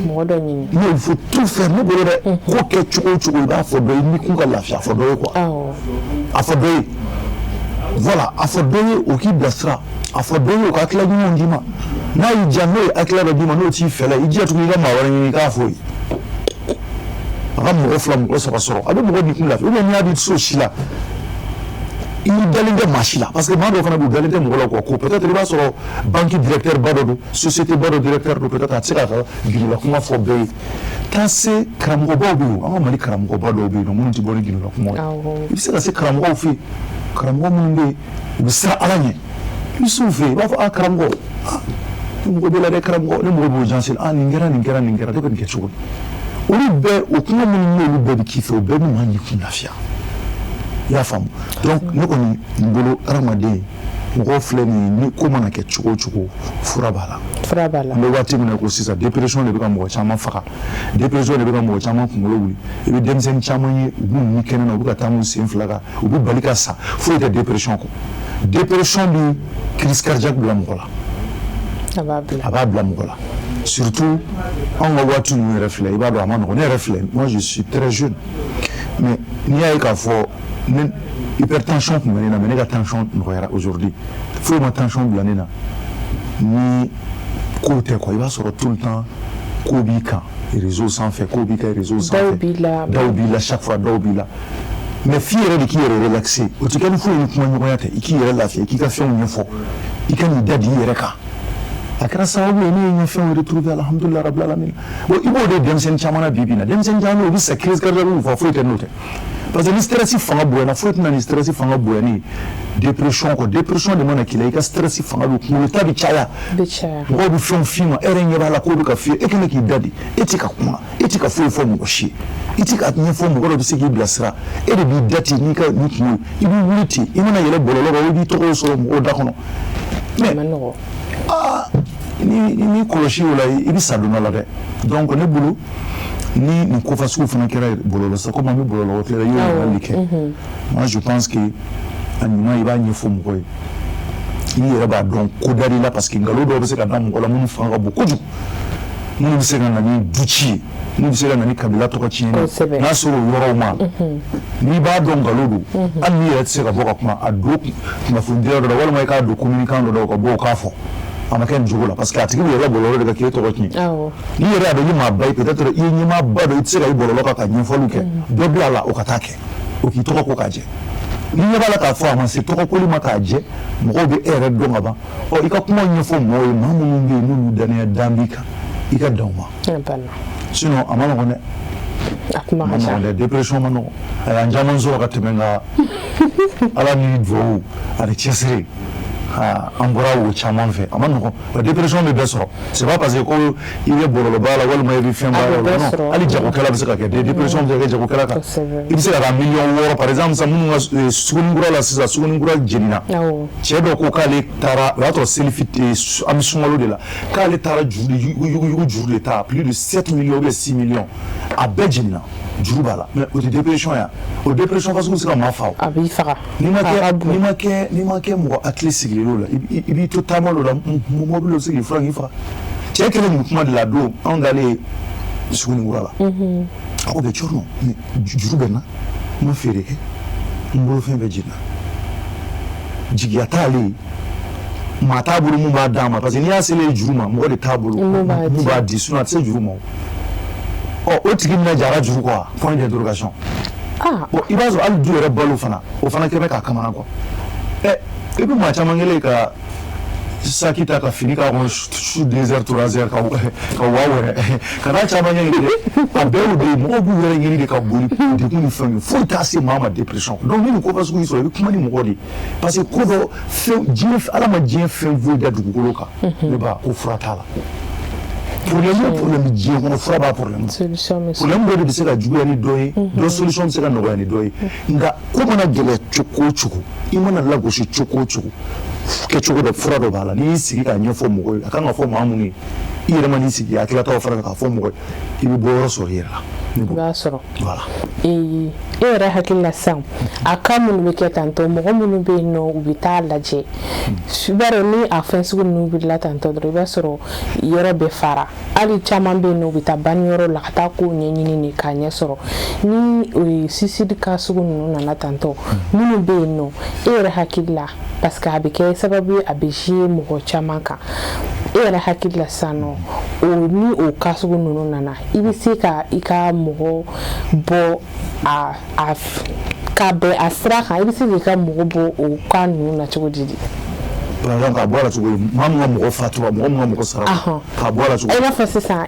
Mɔgɔ dɔ ɲini. Non, il faut tout faire, ne bolo dɛ. Ko kɛ cogo o cogo, i b'a fɔ dɔ ye, ni kun ka lafiya, a fɔ dɔ ye quoi. A fɔ dɔ ye, voilà, a fɔ dɔ ye, o k'i bilasira. A fɔ dɔ ye, o ka hakilila ɲumanw d'i ma. N'a y'i diya, n'o ye hakilila dɔ d'i ma, n'o t'i fɛla ye, i jija tuguni i ka maa wɛrɛ ɲini i k'a fɔ ye. A ka mɔgɔ fila, mɔgɔ saba sɔrɔ, a bɛ mɔgɔ ni kun lafiya. Ou bien n'i y'a di so si la, i dalen tɛ maa si la, parce que maa dɔw fana b'u dalen tɛ mɔgɔ la quoi. Ko peut-être i b'a sɔrɔ banque directeur ba dɔ don, société ba dɔ directeur don, peut-être a tɛ se k'a ka gindola kuma fɔ bɛɛ ye. Taa se karamɔgɔbaw bɛ yen, an ka Mali karamɔgɔba dɔw bɛ yen nɔ minnu tɛ bɔ ni gindola kuma ye. I bɛ se ka se karamɔgɔw fɛ yen, karamɔgɔ minnu bɛ yen, u bɛ siran Ala ɲɛ. I bɛ s'u fɛ yen, i b'a fɔ: a karamɔgɔ, ah, ne mɔgɔ bɛ la dɛ, karamɔgɔ, ne mɔgɔ b'o jansi, ah, nin kɛra, nin kɛra, nin kɛra, ne bɛ nin kɛ cogo di? Olu bɛɛ, o kuma minnu n'olu bɛɛ bɛ k'i fɛ, o bɛɛ bɛ maa ɲɛ kun lafiya, i y'a faamu. Donc ne kɔni n bolo, hadamaden, mɔgɔw filɛ nin ye, ni ko mana kɛ cogo o cogo, fura b'a la. Fura b'a la. An bɛ waati min na ko sisan, dépression de bɛ ka mɔgɔ caman faga, dépression de bɛ ka mɔgɔ caman kunkolo wuli. I bɛ denmisɛnnin caman ye, u b'u ni kɛnɛ na, u bɛ ka taa n'u sen fila kan, u bɛ bali ka sa. Foyi tɛ dépression kɔ. Dépression bɛ crise cardiaque bila mɔgɔ la. A b'a bila. A b'a bila mɔgɔ la, surtout anw ka waati ninnu yɛrɛ filɛ, i b'a dɔn a ma nɔgɔn. Ne yɛrɛ filɛ, moi je suis très jeune, mais n'i y'a ye k'a fɔ ne hypertension tun bɛ ne na, mais ne ka tension nɔgɔyara aujourd'hui. Foyi ma tension bila ne na ni kow tɛ quoi. I b'a sɔrɔ tout le temps ko b'i kan réseau sanfɛ, ko b'i kan réseau sanfɛ. Daw b'i la. Daw b'i la, chaque fois daw b'i la. Mais f'i yɛrɛ de k'i yɛrɛ relaxer. O tɛ kɛ ni foyi ni kuma ɲɔgɔnya tɛ. I k'i yɛrɛ lafiya, i k'i ka fɛnw ɲɛfɔ, i ka n'i da di i yɛrɛ kan. A kɛra sababu ye ne ye n ka fɛnw retrouver, alhamdulilah rabbil alamin. Bon, i b'o de denmisɛnnin caman na bi bi in na. Denmisɛnnin caman bɛ yen, u bɛ sa crise cardiaque fɔ, foyi tɛ n'o tɛ, parce que ni stress fanga bonyana, foyi tɛna ni stress fanga bonyani dépression kɔ. Dépression de mana k'i la, i ka stress fanga bɛ, kunkolo ta bɛ caya. Bɛ caya. Mɔgɔw bɛ fɛnw f'i ma, e yɛrɛ ɲɛ b'a la k'o bɛ ka f'i ye, e kɛlen k'i da di, e tɛ ka kuma, e tɛ ka foyi fɔ mɔgɔ si ye, i tɛ ka ɲɛfɔ mɔgɔ dɔ bɛ se k'i bilasira. E de b'i da ten n'i ka ni kungo ye, i b'i wuli ten, i mana yɛlɛ bɔlɔlɔ kan, i b'i tɔgɔw sɔrɔ mɔgɔw da kɔnɔ. A ma nɔgɔn. Aa, ni kɔlɔsi o la, i bɛ sa don dɔ la dɛ. Donc ne bolo, ni nin ko fasugu fana kɛra bɔlɔlɔ sa, komi an bɛ bɔlɔlɔ tile la, i y'o ɲininkali kɛ, moi je pense que a ɲuman, i b'a ɲɛfɔ mɔgɔ ye, i yɛrɛ b'a dɔn ko dar'i la, parce que nkalon dɔw bɛ se ka da mɔgɔ la minnu fanga ka bon kojugu, minnu bɛ se ka na ni du ci ye, minnu bɛ se ka na ni kabila tɔgɔ tiɲɛni ye. N'a sɔrɔ o yɔrɔw ma, n'i b'a dɔn nkalon don, hali n'i yɛrɛ tɛ se ka bɔ ka kuma, a don kunnafonidila dɔ la, walima i k'a don communicant dɔ la, o ka bɔ o k'a fɔ a ma kɛ nin cogo la, parce que a tigi bɛ yɛlɛ bɔlɔlɔ de kan k'e tɔgɔ tiɲɛ. N'i yɛrɛ y'a dɔn i ye maaba ye, peut-être i ye ɲɛmaaba dɔ, i tɛ se ka i bɔlɔlɔ kan ka ɲɛfɔliw kɛ, dɔ bila a la, o ka taa kɛ, o k'i tɔgɔ ko k'a jɛ. Ni ɲɛ b'a la k'a fɔ a ma se tɔgɔkoli ma k'a jɛ, mɔgɔw bɛ e yɛrɛ dɔn ka ban. Ɔ, i ka kuma ɲɛfɔ mɔgɔw ye, maa minnu bɛ yen n'olu danaya dan b'i kan, i ka dan u ma. Sinon a ma nɔgɔn dɛ. A kuma a ka ma ca. nɔgɔn dɛ, dépression ma nɔgɔn. A y'an caman sɔrɔ ka tɛmɛ, nka Ala ni duwawu ani cɛsiri, an bɔra o caman fɛ. A ma nɔgɔn wa, dépression bɛ bɛɛ sɔrɔ. C'est pas parce que ko i bɛ bɔlɔlɔba la walima i bɛ fɛn A ba bɛ la. bɛɛ Non, sɔrɔ. hali jagokɛla bɛ se ka kɛ, dépression bɛ se ka kɛ jagokɛla kan. I bɛ se ka taa miliyɔn 6 par exemple sisan, minnu ka Sugunikura la sisan, Sugunikura jenina. Cɛ dɔ ko k'ale taara, o y'a sɔrɔ seli an bɛ sunkalo de la, k'ale taara juru de yuguyugu juru de ta, plus de 7 millions ou bien 6 millions, a bɛɛ jenina, juru b'a la. Mais o tɛ dépression ya? O dépression fasugu bɛ se ka maa fa o. A b'i faga. N'i ma A ka kɛ bon. n'i ma kɛ mɔgɔ hakili sigilen o la, i b'i to taama dɔ la, mobili dɔ bɛ se k'i furan k'i faga. Cɛ kelen nin kuma de la don anw dalen Sugunikura la, a ko bɛ cɔrɔ, mais juru bɛ n na, n ma feere kɛ, n bolo fɛn bɛɛ jenina, jigiya t'ale ye, maa t'a bolo mun b'a d'a ma, parce que n'i y'a selen juru ma, mɔgɔ de t'a bolo mun b'a mun di. b'a di, sinon a tɛ se juru ma. O ɔ, o tigi bɛna jara juru kɔ, point d'interrogation. Bon, i b'a sɔrɔ hali du yɛrɛ balo fana, o fana kɛ bɛ k'a kamana quoi. Ɛ, i bɛ maa caman kɛlen ka saki ta ka fini k'a kɔnɔ su 2 heures, 3 heures, ka wa wɛrɛ ka n'a caman ɲɛɲini dɛ. A bɛɛ y'o de ye, mɔgɔw b'u yɛrɛ ɲini de ka boli degun ni fɛnw ye, foyi t'a se maa ma dépression. Donc ni nin ko fasugu y'i sɔrɔ, i bɛ kuma ni mɔgɔ de ye, parce que ko dɔ fɛn, diɲɛ, Ala ma diɲɛ fɛn foyi da dugukolo kan, ne ba, ko fura t'a la. Problème o problème bɛ diɲɛ kɔnɔ, fura b'a problème. Solution bɛ sɔrɔ. Problème dɔ de bɛ se ka juguya ni dɔ ye, dɔ solution bɛ se ka nɔgɔya ni dɔ ye. Nka ko mana gɛlɛya cogo o cogo, i mana lagosi cogo o cogo, kɛcogo dɔ, fura dɔ b'a la. N'i y'i sigi k'a ɲɛfɔ mɔgɔw ye, a kan ka fɔ maa minnu ye, i yɛrɛ ma, n'i sigi a tilatɔ fana k'a fɔ mɔgɔ ye, i bɛ bɔ yɔrɔ sɔrɔ i yɛrɛ la. I b'a sɔrɔ. Voilà. E yɛrɛ hakili la sisan, a cas minnu bɛ kɛ tantɔ, mɔgɔ minnu bɛ yen nɔ, u bɛ taa lajɛ, i b'a dɔn ni a fɛn sugu ninnu wulila tantɔ dɔrɔn, i b'a sɔrɔ yɔrɔ bɛɛ fara. Hali caman bɛ yen nɔ, u bɛ taa banniyɔrɔ la ka taa kow ɲɛɲini de k'a ɲɛ sɔrɔ. Ni suicide cas sugu ninnu nana tantɔ, minnu bɛ yen nɔ, e yɛrɛ hakili la, parce que a bɛ kɛ sababu ye, a bɛ jouer mɔgɔ caman kan, e yɛrɛ hakili la sisan nɔ, o ni o cas sugu ninnu nana, i bɛ se ka i ka mɔgɔ bɔ a ka bɛn a sira kan, i bɛ se k'i ka mɔgɔ bɔ o cas ninnu na cogo di? Par exemple, k'a bɔ a la cogo di? Maa min ka mɔgɔ fatura, mɔgɔ min ka mɔgɔ sara, k'a bɔ a la cogo di? I n'a fɔ sisan,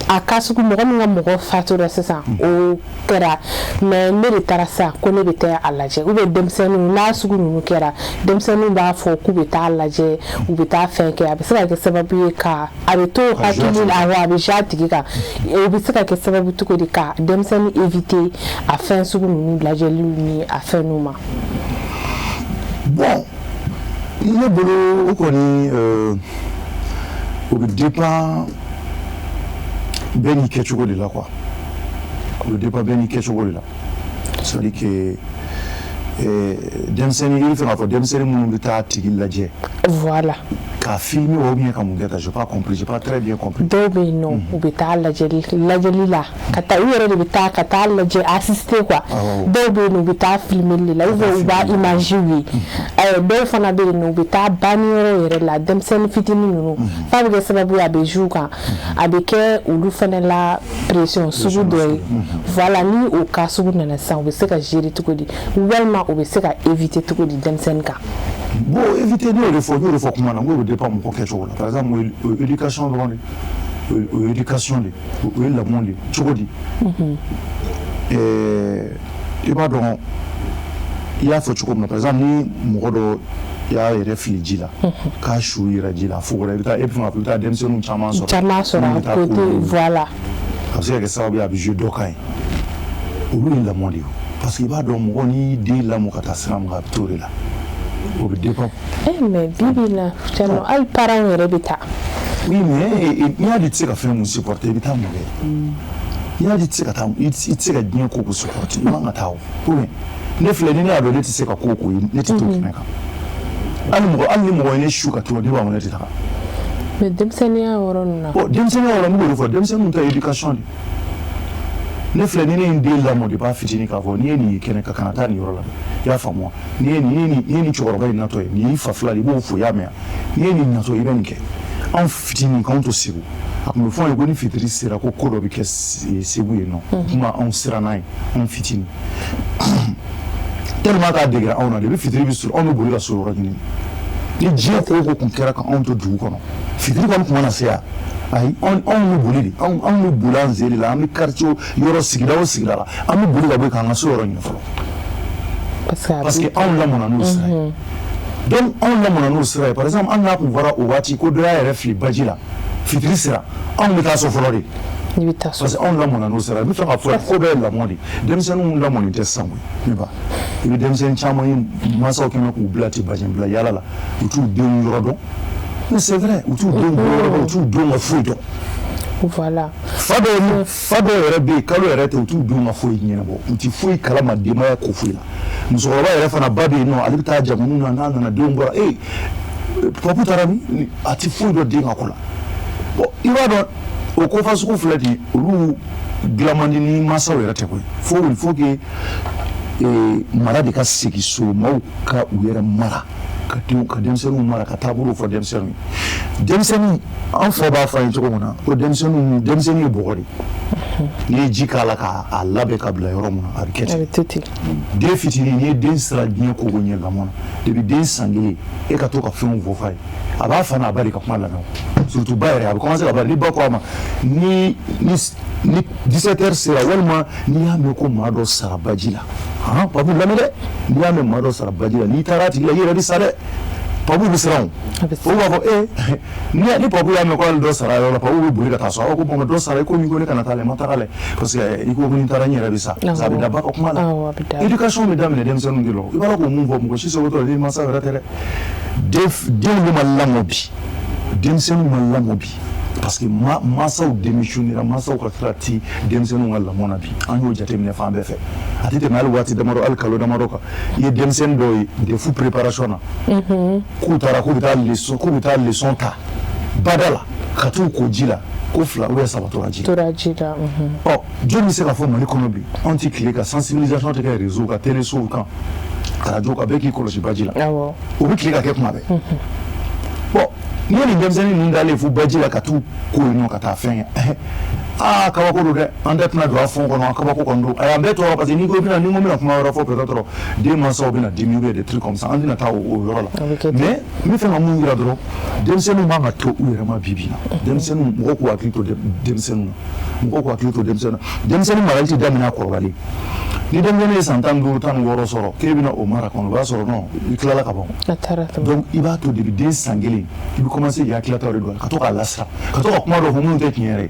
a cas sugu, mɔgɔ min ka mɔgɔ fatura sisan, o kɛra, mais ne de taara sisan ko ne bɛ taa a lajɛ, ou bien denmisɛnninw n'a sugu ninnu kɛra, denmisɛnninw b'a fɔ k'u bɛ taa lajɛ, u bɛ taa fɛn kɛ, a bɛ se ka kɛ sababu ye ka a bɛ to hakili la, awɔ, a bɛ jouer a tigi kan. O bɛ se ka kɛ sababu cogo di ka denmisɛnnin éviter a fɛn sugu ninnu lajɛliw ni a fɛnw ma? Bon, ne bolo, o kɔni, o bɛ dépend bɛɛ n'i kɛcogo de la quoi. O bɛ dépend bɛɛ n'i kɛcogo de la. C'est à dire que denmisɛnnin, i bɛ fɛ k'a fɔ denmisɛnnin minnu bɛ taa tigi lajɛ. Voilà. K'a filmer ou bien ka mun kɛ ta, j'ai pas compris, j'ai pas très bien compris. Dɔw bɛ yen nɔ, u bɛ taa lajɛli la, ka taa, u yɛrɛ de bɛ taa ka taa lajɛ, assister quoi. Dɔw bɛ yen nɔ, u bɛ taa filmer de la, ou bien u b'a image ye. Dɔw fana bɛ yen nɔ, u bɛ taa banniyɔrɔ yɛrɛ la, denmisɛnnin fitinin ninnu, f'a bɛ kɛ sababu ye, a bɛ jouer u kan, a bɛ kɛ olu fana la pression sugu dɔ ye. Voilà, ni o cas sugu nana sisan, u bɛ se ka gérer cogo di, walima u bɛ se ka éviter cogo di denmisɛnnin kan? Bon, éviter, ne y'o de fɔ, n y'o de fɔ kuma na, n k'o bɛ dépend mɔgɔ kɛcogo la. Par exemple, o ye éducation dɔrɔn de, o ye éducation de, o ye lamɔ de. Cogo di? I b'a dɔn, i y'a fɔ cogo min na, par exemple, ni mɔgɔ dɔ y'a yɛrɛ fili ji la, k'a su yira ji la, a fogora, i bɛ taa, e bɛ fɛ k'a fɔ i bɛ taa denmisɛnninw caman sɔrɔ. Caman sɔrɔ a côté, voilà. A bɛ se ka kɛ sababu ye, a bɛ jouer dɔ kan ye. Olu ye lamɔ de ye, parce que i b'a dɔn, mɔgɔ n'i y'i den lamɔ ka taa sira min kan, a bɛ t'o de la. O bɛ dépend. Eh, mais bi bi in na, Thierno, hali parents yɛrɛ bɛ taa. Oui, mais n'i y'a di, i tɛ se ka fɛn mun supporter, i bɛ taa mun kɛ? N'i y'a di, i tɛ se ka taa, i tɛ se ka diɲɛ ko ko supporter, i man ka taa o. Ou bien ne filɛ, ni ne y'a dɔn ne tɛ se ka ko o ko ye, ne tɛ t'o kɛnɛ kan. Hali mɔgɔ, hali ni mɔgɔ ye ne su ka to, ne b'a fɔ ne tɛ taga. Mais denmisɛnninya yɔrɔ ninnu na. Bon, denmisɛnninya yɔrɔ, n b'o de fɔ, denmisɛnninw ta ye éducation de. Ne filɛ, ni ne ye n den lamɔ depuis a fitinin, k'a fɔ n'i ye nin ye kɛnɛ kan, kana taa nin yɔrɔ la dɛ, i y'a faamu wa? N'i ye nin ye, nin ye, nin cɛkɔrɔba in natɔ ye, nin y'i fa fila de, i b'o fo, i y'a mɛn wa? N'i ye nin natɔ ye, i bɛ nin kɛ. Anw fitinin, k'anw to Segu, a tun bɛ fɔ an ye ko ni fitiri sera, ko ko dɔ bɛ kɛ Segu yen nɔ. Kuma anw siran n'a ye, anw fitinin, tellement k'a degera anw na, depuis fitiri bɛ sɔrɔ, anw bɛ boli ka so yɔrɔ ɲini. Ni diɲɛ ko o ko tun kɛra ka anw to dugu kɔnɔ, fitiri kɔni tun mana se yan, ayi, anw bɛ boli de, anw bɛ boli an sen de la, an bɛ quartier yɔrɔ, sigida o sigida la, an bɛ boli ka bɔ yen k'an ka so yɔrɔ ɲini fɔlɔ, parce que anw lamɔna n'o sira ye. Donc anw lamɔna n'o sira ye. Par exemple, hali n'a tun fɔra o waati ko dɔ y'a yɛrɛ fili baji la, fitiri sera, anw bɛ taa so fɔlɔ de, parce que anw lamɔna n'o sira ye. N bɛ fɛ k'a fɔ ko bɛɛ ye lamɔ de. Denmisɛnninw lamɔni tɛ sisan koyi, ne ba. I bɛ denmisɛnnin caman ye, mansaw kɛn bɛ k'u bila ten bajɛ bila yala la, u t'u denw yɔrɔ dɔn. Mais c'est vrai, u t'u denw bɔ yɔrɔ dɔn, u t'u denw ka foyi dɔn. Voilà. Fa dɔw yɛrɛ bɛ yen, kalo yɛrɛ tɛ, u t'u denw ka foyi ɲɛnabɔ, u ti foyi kalama denbaya ko foyi la. Musokɔrɔba yɛrɛ fana ba bɛ yen nɔ, ale bɛ taa jamuw na, n'a nana, denw bɔra, ee, papu taara min, a ti foyi dɔn den ka ko la. Bon, i b'a dɔn, o ko fasugu filɛ nin ye, olu dilan man di ni mansaw yɛrɛ tɛ koyi. Fo il faut que mara de ka segin so, maaw ka u yɛrɛ mara, ka denw, ka denmisɛnninw mara, ka taabolo fɔ denmisɛnninw ye. Denmisɛnnin, an fa b'a fɔ an ye cogo min na ko denmisɛnninw, denmisɛnnin ye bɔgɔ de, n'i ye ji k'a la k'a labɛn ka bila yɔrɔ min na, a bɛ kɛ ten. A bɛ to ten. Den fitinin, n'i ye den sira diɲɛ ko ko ɲɛ lamɔ na, depuis den san 1, e ka to ka fɛnw fɔ f'a ye, a b'a fa n'a ba de ka kuma lamɛn, surtout ba yɛrɛ. A bɛ commencer ka ba, ni ba ko a ma ni 17 heures sera, walima n'i y'a mɛn ko maa dɔ sara baji la, han, papu lamɛn dɛ, n'i y'a mɛn maa dɔ sara baji la, n'i taara a tigi la, i yɛrɛ bɛ sa dɛ. Papu bɛ siran o. O b'a fɔ ee, ni papu y'a mɛn ko hali dɔ sara yɔrɔ la, papu bɛ boli ka taa so. A ko bon, dɔ sara, i ko min ko ne kana taa lɛ, ma taga lɛ, parce que i ko ko ni taara n yɛrɛ bɛ sa. Parce que a bɛ da ba ka kuma la. Éducation bɛ daminɛ denmisɛnninw de la. I b'a dɔn k'o mun fɔ, mɔgɔ si sago tɔ den mansa yɛrɛ tɛ dɛ. Denw de ma lamɔ bi, denmisɛnninw ma lamɔ bi, parce que mansaw démissionnera, mansaw ka sira ti denmisɛnninw ka lamɔ na bi. An y'o jateminɛ fan bɛɛ fɛ. A tɛ tɛmɛ hali waati damadɔ, hali kalo damadɔ kan, i ye denmisɛnnin dɔw ye DEF préparation na, k'u taara k'u bɛ taa leçon ta bada la, ka t'u ko ji la, ko fila ou bien saba tora ji la. Tora ji la. Ɔ, jɔn bɛ se k'a fɔ Mali kɔnɔ bi, anw tɛ tile ka sensibilisation tɛ kɛ réseau kan, télésow kan, radio kan, bɛɛ k'i kɔlɔsi baji la? O bɛ tile ka kɛ kuma bɛɛ. Bon, n'i ye nin denmisɛnnin ninnu dalen fo baji la ka t'u ko yen nɔ ka taa fɛn kɛ, aa, kabako don dɛ. An tɛ tɛna don a fond kɔnɔ, kabako kɔni don. Ayi, an bɛɛ tɔɔrɔ, parce que n'i ko i bɛna, ni ko n bɛna kuma wɛrɛ fɔ, peut-être den mansaw bɛna dimi ou bien des trucs comme ça. An tɛna taa o yɔrɔ la, mais n bɛ fɛ ka mun yira dɔrɔn, denmisɛnninw man ka to u yɛrɛ ma bi bi in na. Denmisɛnninw, mɔgɔw k'u hakili to denmisɛnninw na, mɔgɔw k'u hakili to denmisɛnninw na. Denmisɛnnin marali tɛ daminɛ a kɔrɔbalen. Ni denmisɛnnin ye san 15, 16 sɔrɔ k'e bɛna o mara kɔnɔ, o b'a sɔrɔ non, i tilala ka ban. Donc i b'a to depuis den san 1, i bɛ commencer k'i hakililataw de don a la, ka to k'a lasira, ka to ka kuma dɔ fɔ minnu tɛ tiɲɛ yɛrɛ ye.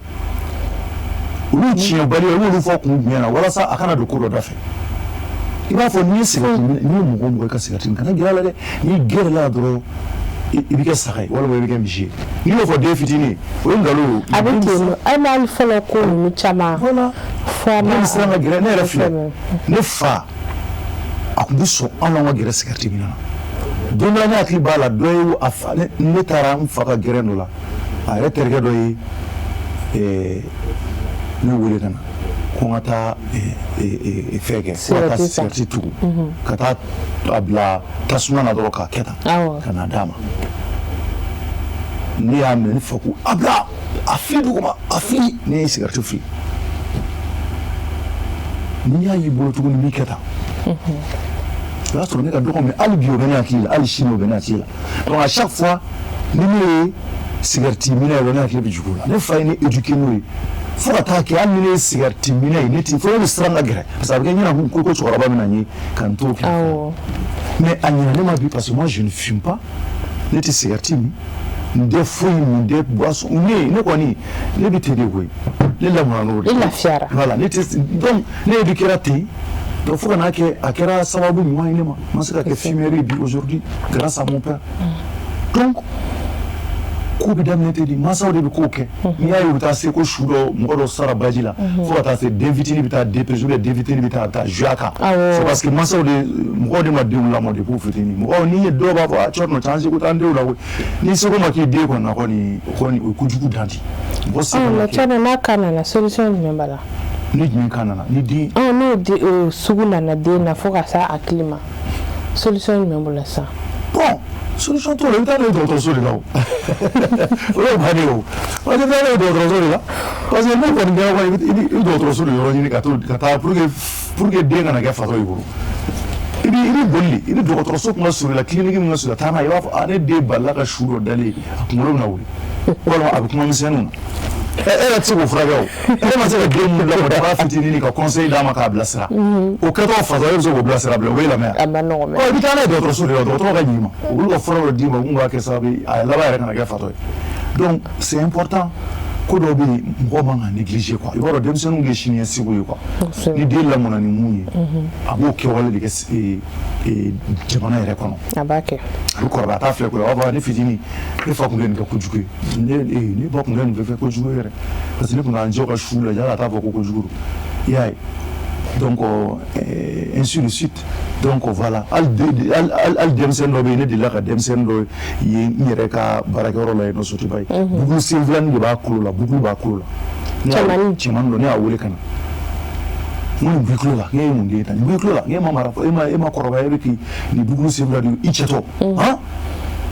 Olu tiɲɛbali, i b'olu fɔ kun jumɛn na? Walasa a kana don ko dɔ da fɛ. I b'a fɔ n'i ye sigɛriti, n'i ye mɔgɔ o mɔgɔ i ka sigɛriti min, kana gɛrɛ a la dɛ. N'i gɛrɛla la dɔrɔn, i bɛ kɛ saga ye walima i bɛ kɛ misi ye. N'i y'o fɔ den fitinin ye, o ye nkalon ye. A bɛ ten nɔ, hali n'ale fɔlɔ ko ninnu caman. Voilà, ne bɛ siran ka gɛrɛ. Ne yɛrɛ filɛ, ne fa a tun bɛ sɔn anw n'anw ka gɛrɛ sigɛriti min na. Don dɔ la, ne hakili b'a la, dɔ ye a fa, ne taara n fa ka gɛrɛn dɔ la, a yɛrɛ terikɛ dɔ ye ne wele ka na ko n ka taa fɛn kɛ, ko ka taa sigɛriti tugu ka taa a bila tasuma na dɔrɔn k'a kɛ tan ka na d'a ma. Ne y'a minɛ, ne fa ko a bila, a fili duguma, a fili. Ne ye sigɛriti fili, n'i y'a y'i bolo tuguni, n'i kɛ tan, o y'a sɔrɔ ne ka dɔgɔ, mais hali bi o bɛ ne hakili la, hali sini o bɛ ne hakili la. Donc à chaque fois ni ne ye sigɛriti minɛ ye, ne hakili bɛ jigin o la. Ne fa ye ne éduqué n'o ye fo ka taa kɛ hali ni ne ye sigɛriti minɛ ye, ne ti fo ne bɛ siran ka gɛrɛ, parce que a bɛ kɛ ɲɛna ko cɛkɔrɔba bɛ na n ye ka n to kɛrɛfɛ. Mais a ɲɛna ne ma bi, parce que moi je ne fume pas, ne tɛ sigɛriti min, n tɛ foyi min, n tɛ boisson. Ne kɔni, ne bɛ ten de koyi, ne lamɔna n'o de ye. I lafiyara. Voilà, ne tɛ. Donc ne éduqué ten. Donc fo ka n'a kɛ a kɛra sababu ɲuman ye ne ma, n ma se ka kɛ fumeur ye bi aujourd'hui grâce à mon père. Donc ko bɛ daminɛ ten de, mansaw de bɛ kow kɛ. N'i y'a ye u bɛ taa se ko su dɔ, mɔgɔ dɔ sara baji la, fo ka taa se den fitinin bɛ taa dépression ou bien den fitinin bɛ taa jouer a kan, c'est parce que mansaw de, mɔgɔw de ma denw lamɔ depuis u fitinin. Mɔgɔw, n'i ye dɔw b'a fɔ a cɛ nɔ caman seko t'an denw la koyi. Ni seko ma k'i den kɔni na kɔni, o kɔni o ye kojugu dan di mɔgɔ seko ma kɛ. Cɛ, n'a ka nana, solution jumɛn b'a la? Ni jumɛn kan nana ni den? N'o sugu nana den na fo ka s'a hakili ma, solution jumɛn b'o la sisan? Bon, solution t'o la, i bɛ taa n'o ye dɔgɔtɔrɔso de la. O o y'o bannen ye o, parce que i bɛ taa n'o ye dɔgɔtɔrɔso de la, parce que n'o kɔni kɛra kɔni, i bɛ dɔgɔtɔrɔso de yɔrɔ ɲini ka to ka taa pour que den kana kɛ fatɔ y'i bolo. I bɛ boli de, i bɛ dɔgɔtɔrɔso kun ka surun i la, clinique min ka surun i la, taa n'a ye. I b'a fɔ a ne den balila ka su dɔ dalen, a kunkolo bɛna wuli walima a bɛ kuma misɛnninw na. E yɛrɛ tɛ se k'o furakɛ o. E ma se ka den mun lamɔ depuis a fitinin, ka conseil d'a ma k'a bilasira, o kɛtɔ fatɔ, e bɛ se k'o bilasira bilen, o b'e lamɛn? A ma nɔgɔn mɛ. Ɔ, i bɛ taa n'a ye dɔgɔtɔrɔso de la, dɔgɔtɔrɔ ka ɲi ma, olu ka fura dɔ d'i ma mun b'a kɛ sababu ye a laban yɛrɛ kana kɛ fatɔ ye. Donc c'est important, ko dɔw bɛ yen, mɔgɔw man ka négliger quoi. I b'a dɔn, denmisɛnninw de ye siniɲɛsigiw ye quoi. Ni den lamɔna ni mun ye, a b'o kɛwale de kɛ jamana yɛrɛ kɔnɔ. A b'a kɛ. A bɛ kɔrɔbaya, a t'a filɛ koyi, a b'a fɔ ne fitinin, ne fa tun tɛ nin kɛ kojugu ye, ne ba tun tɛ nin kɛ kojugu ye yɛrɛ, parce que ne tun k'an jɔ ka su lajɛ, hali a t'a fɔ ko kojugu don, i y'a ye. Donc ainsi de suite. Donc voilà, hali denmisɛnnin dɔ bɛ yen, ne delila ka denmisɛnnin dɔ ye n yɛrɛ ka baarakɛyɔrɔ la yen nɔ, Sotiba ye, boucle sen filanin de b'a kulo la, boucle b'a kulo la. Cɛmannin. Cɛmannin dɔ, ne y'a wele ka na, n ko nin b'i kulo la, n ye mun den ta, nin b'i kulo la, n e ma mara, e ma kɔrɔbaya, e bɛ k'i nin boucle sen fila di i cɛtɔ han.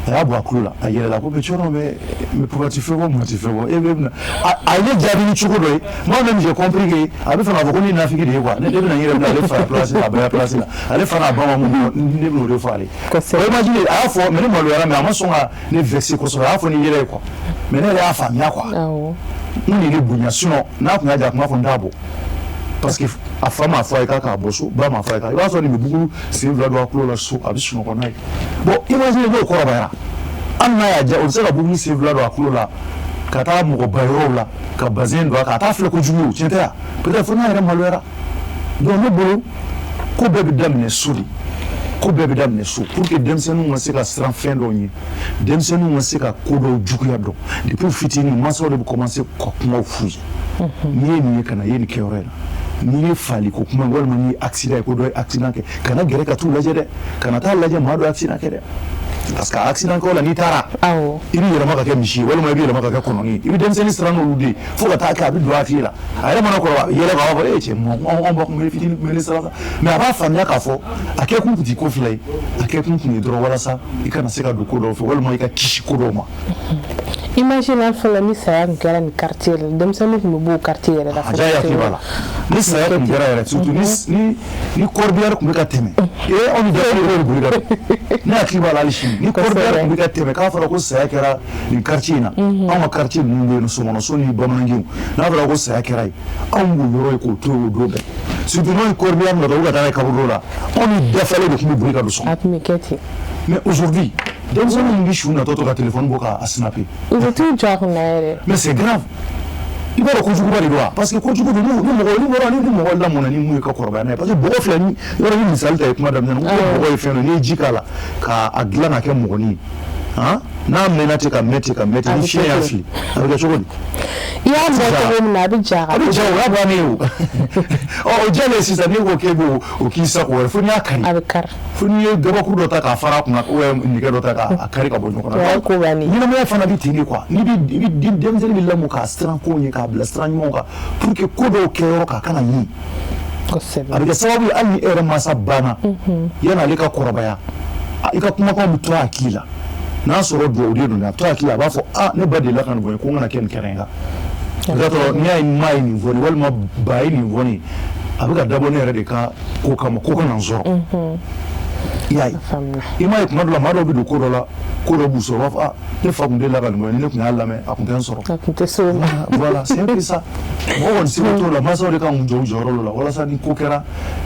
A y'a bɔ a kulo la, a yɛlɛla ko mais cɛrɔ, mais pourquoi tu fais quoi, moi tu fais quoi, e bɛ na a ye ne jaabi ni cogo dɔ ye. Moi même j'ai compris que a bɛ fɛ k'a fɔ ko ne ye nafigi de ye quoi. Ne bɛna n yɛrɛ bila ale fa place la, a ba place la, ale fa n'a ba ma mun, ne bɛna o de fɔ ale. O imagine, a y'a fɔ mais ne maloyara, mais a ma sɔn ka ne vexer kosɛbɛ, a y'a fɔ ni yɛlɛ ye quoi, mais ne yɛrɛ y'a faamuya quoi. N de ye ne bonya, sinon n'a tun y'a diya, a tun b'a fɔ n t'a bɔ. Parce que a fa m'a fɔ a ye k'a k'a bɔ so, ba m'a fɔ a ye k'a, i b'a sɔrɔ nin bɛ buguru sen fila don a tulo la so, a bɛ sunɔgɔ n'a ye. Bon, imagine n'o kɔrɔbayara, hali n'a y'a diya, o bɛ se ka buguru sen fila don a tulo la ka taa mɔgɔba yɔrɔw la ka bazɛn don a kan, a t'a filɛ kojugu ye o, tiɲɛ tɛ wa? Peut-être fo n'a yɛrɛ maloyara. Donc ne bolo, ko bɛɛ bɛ daminɛ so de, ko bɛɛ bɛ daminɛ so pour que denmisɛnninw ka se ka siran fɛn dɔw ɲɛ, denmisɛnninw ka se ka ko dɔw juguya dɔn depuis fitinin. Mansaw de bɛ commencer ka kumaw f'u ye: n'i ye nin ye, ka na ye nin kɛyɔrɔ in na, n'i ye fali ko kuma walima n'i ye accident ye, ko dɔ ye accident kɛ, kana gɛrɛ ka t'u lajɛ dɛ, kana taa lajɛ maa dɔ ye accident kɛ dɛ, parce que accident kɛyɔrɔ la, n'i taara, i b'i yɛlɛma ka kɛ misi ye walima i b'i yɛlɛma ka kɛ kɔnɔni ye. I bɛ denmisɛnnin siran n'olu de ye fo ka taa kɛ a bɛ don a hakili la. A yɛrɛ mana kɔrɔbaya, a bɛ yɛlɛ k'a fɔ: e cɛ, anw ba kun bɛ fitinin kun bɛ ne siran sa. Mais a b'a faamuya k'a fɔ a kɛ kun tun tɛ ko fila ye, a kɛ kun tun ye dɔrɔn walasa i kana se ka don ko dɔw fɛ walima i ka kisi ko dɔw ma. Imagine fɔlɔ, ni saya tun kɛra nin quartier la, denmisɛnninw tun bɛ bɔ o quartier yɛrɛ la. A diya hakili b'a la, ni saya tun kɛra yɛrɛ, surtout ni corbillard tun bɛ ka tɛmɛ, ee, anw ni dafalen bɛ boli ka don. Ne hakili b'a la hali sini, ni corbillard tun bɛ ka tɛmɛ k'a fɔra ko saya kɛra nin quartier in na, anw ka quartier ninnu bɛ yen, Sɔmɔnɔso ni Bamanangenw, n'a fɔra ko saya kɛra yen, anw b'o yɔrɔ ye k'o to yen o don bɛɛ. Surtout n'o ye corbillard natɔ, u ka taa n'a ye kaburudo la, anw ni dafalen de tun bɛ boli ka don so. A tun bɛ kɛ ten. Mais aujourd'hui, denmisɛnnin min bɛ su natɔ to ka téléphone bɔ k'a snapper. U bɛ t'u jɔ a kunna yɛrɛ. Mais c'est grave. I b'a dɔn kojuguba de don wa? Parce que kojugu don. Ni mɔgɔ ni bɔra ni mɔgɔ lamɔna ni mun ye ka kɔrɔbaya n'a ye, parce que bɔgɔ filɛ ni yɔrɔ ni misali ta ye kuma daminɛ na, n ko bɔgɔ ye fɛn dɔ, n'i ye ji k'a la k'a dilan k'a kɛ mɔgɔnin ye, han, n'a mɛnna ten ka mɛn ten ka mɛn ten, ni fiɲɛ y'a fili, a bɛ kɛ cogo di? I y'a bɔ cogo min na, a bɛ ja. A bɛ ja, o y'a bannen ye o. Ɔ, o jalen sisan, n'i ko k'e b'o o k'i sago wɛrɛ, fo n'i y'a kari. A bɛ kari. Fo n'i ye gabakuru dɔ ta k'a fara a kunna ou nɛgɛ dɔ ta k'a kari ka bɔ ɲɔgɔn na. O ye ko bannen. Ɲɛnamaya fana bɛ ten de quoi. N'i bɛ i bɛ denmisɛnnin bɛ lamɔ k'a siran ko ɲɛ, k'a bila sira ɲumanw kan pour que ko dɔw kɛyɔrɔ k'a kana ɲin. A bɛ kɛ sababu ye, hali ni e yɛrɛ mansa banna, yan'ale ka kɔrɔbaya, i ka kumakanw bɛ to a hakili la. N'a sɔrɔ dugawuden don, a bɛ to hakili la, a b'a fɔ: aa, ne ba delila ka nin fɔ n ye ko n kana kɛ nin kɛnɛ in kan. Peut-être n'i y'a ye ma ye nin fɔ nin walima ba ye nin fɔ nin, a bɛ ka dabɔ ne yɛrɛ de ka ko kama, ko kana n sɔrɔ. I y'a ye, i m'a ye, tuma dɔ la, maa dɔw bɛ don ko dɔ la, ko dɔ b'u sɔrɔ, u b'a fɔ: ah, ne fa tun delila ka nin fɔ, ni ne tun y'a lamɛn, a tun tɛ n sɔrɔ. A tun tɛ s'o ma. Voilà, c'est un peu ça. Mɔgɔ kɔni seko t'o la, mansaw de kan k'u jɔ u jɔyɔrɔ la walasa ni ko kɛra,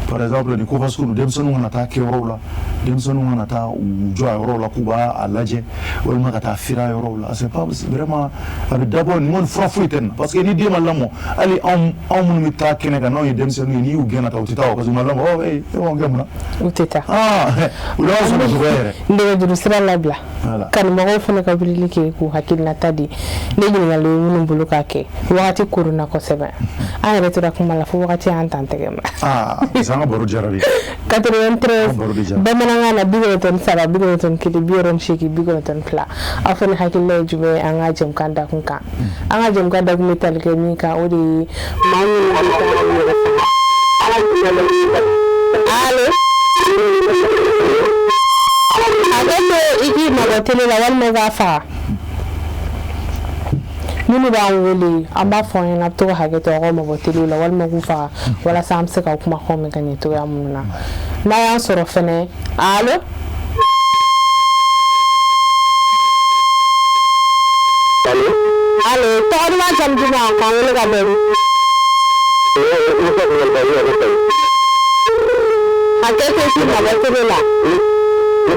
par exemple ni ko fasugu ninnu, denmisɛnninw kana taa kɛ yɔrɔw la, denmisɛnninw kana taa u jɔ a yɔrɔw la k'u b'a a lajɛ walima ka taa fira a yɔrɔw la. C'est pas vraiment, a bɛ dabɔ nin kɔni, fura foyi tɛ nin na, parce que ni den ma lamɔ, hali anw minnu bɛ taa kɛnɛ kan, n'anw ye denmisɛnninw ye, n'i y'u gɛn ka taa, u tɛ taa o, parce que u ma lamɔ. Ɔ, ee, e b'anw gɛn mun na? U tɛ taa. Ah, u b'a sɔrɔ cogoya yɛrɛ. Nɛgɛjuru sira labila, kanumɔgɔw fana ka weleli kɛ k'u hakilinata di ne ɲininkali ye minnu bolo k'a kɛ. Wagati koronna kosɛbɛ, an yɛrɛ tora kuma la fo wagati y'an tan tɛgɛ ma. Ah, parce que an ka baro diyara de. 93 Baro de diyara. Bamanankan na, 93 91 68 92. Aw fana hakilina ye jumɛn ye an ka jɛmukan dakun kan? An ka jɛmukan dakun bɛ tali kɛ min kan, o de ye maa minnu bɛ taa u yɛrɛ faga. Allo, a bɛ to i k'i mabɔ télé la walima i k'a faga. Minnu b'an wele, an b'a fɔ an ɲɛna, a bɛ to ka hakɛ to, aw ka mabɔ télé la walima k'u faga walasa an bɛ se ka kumakanw mɛn ka ɲɛ cogoya minnu na. N'a y'an sɔrɔ fɛnɛ. Allo, allo, tɔgɔ duman, jamu duman, k'an wele ka bɛn? Hakɛ to, k'i mabɔ télé la. I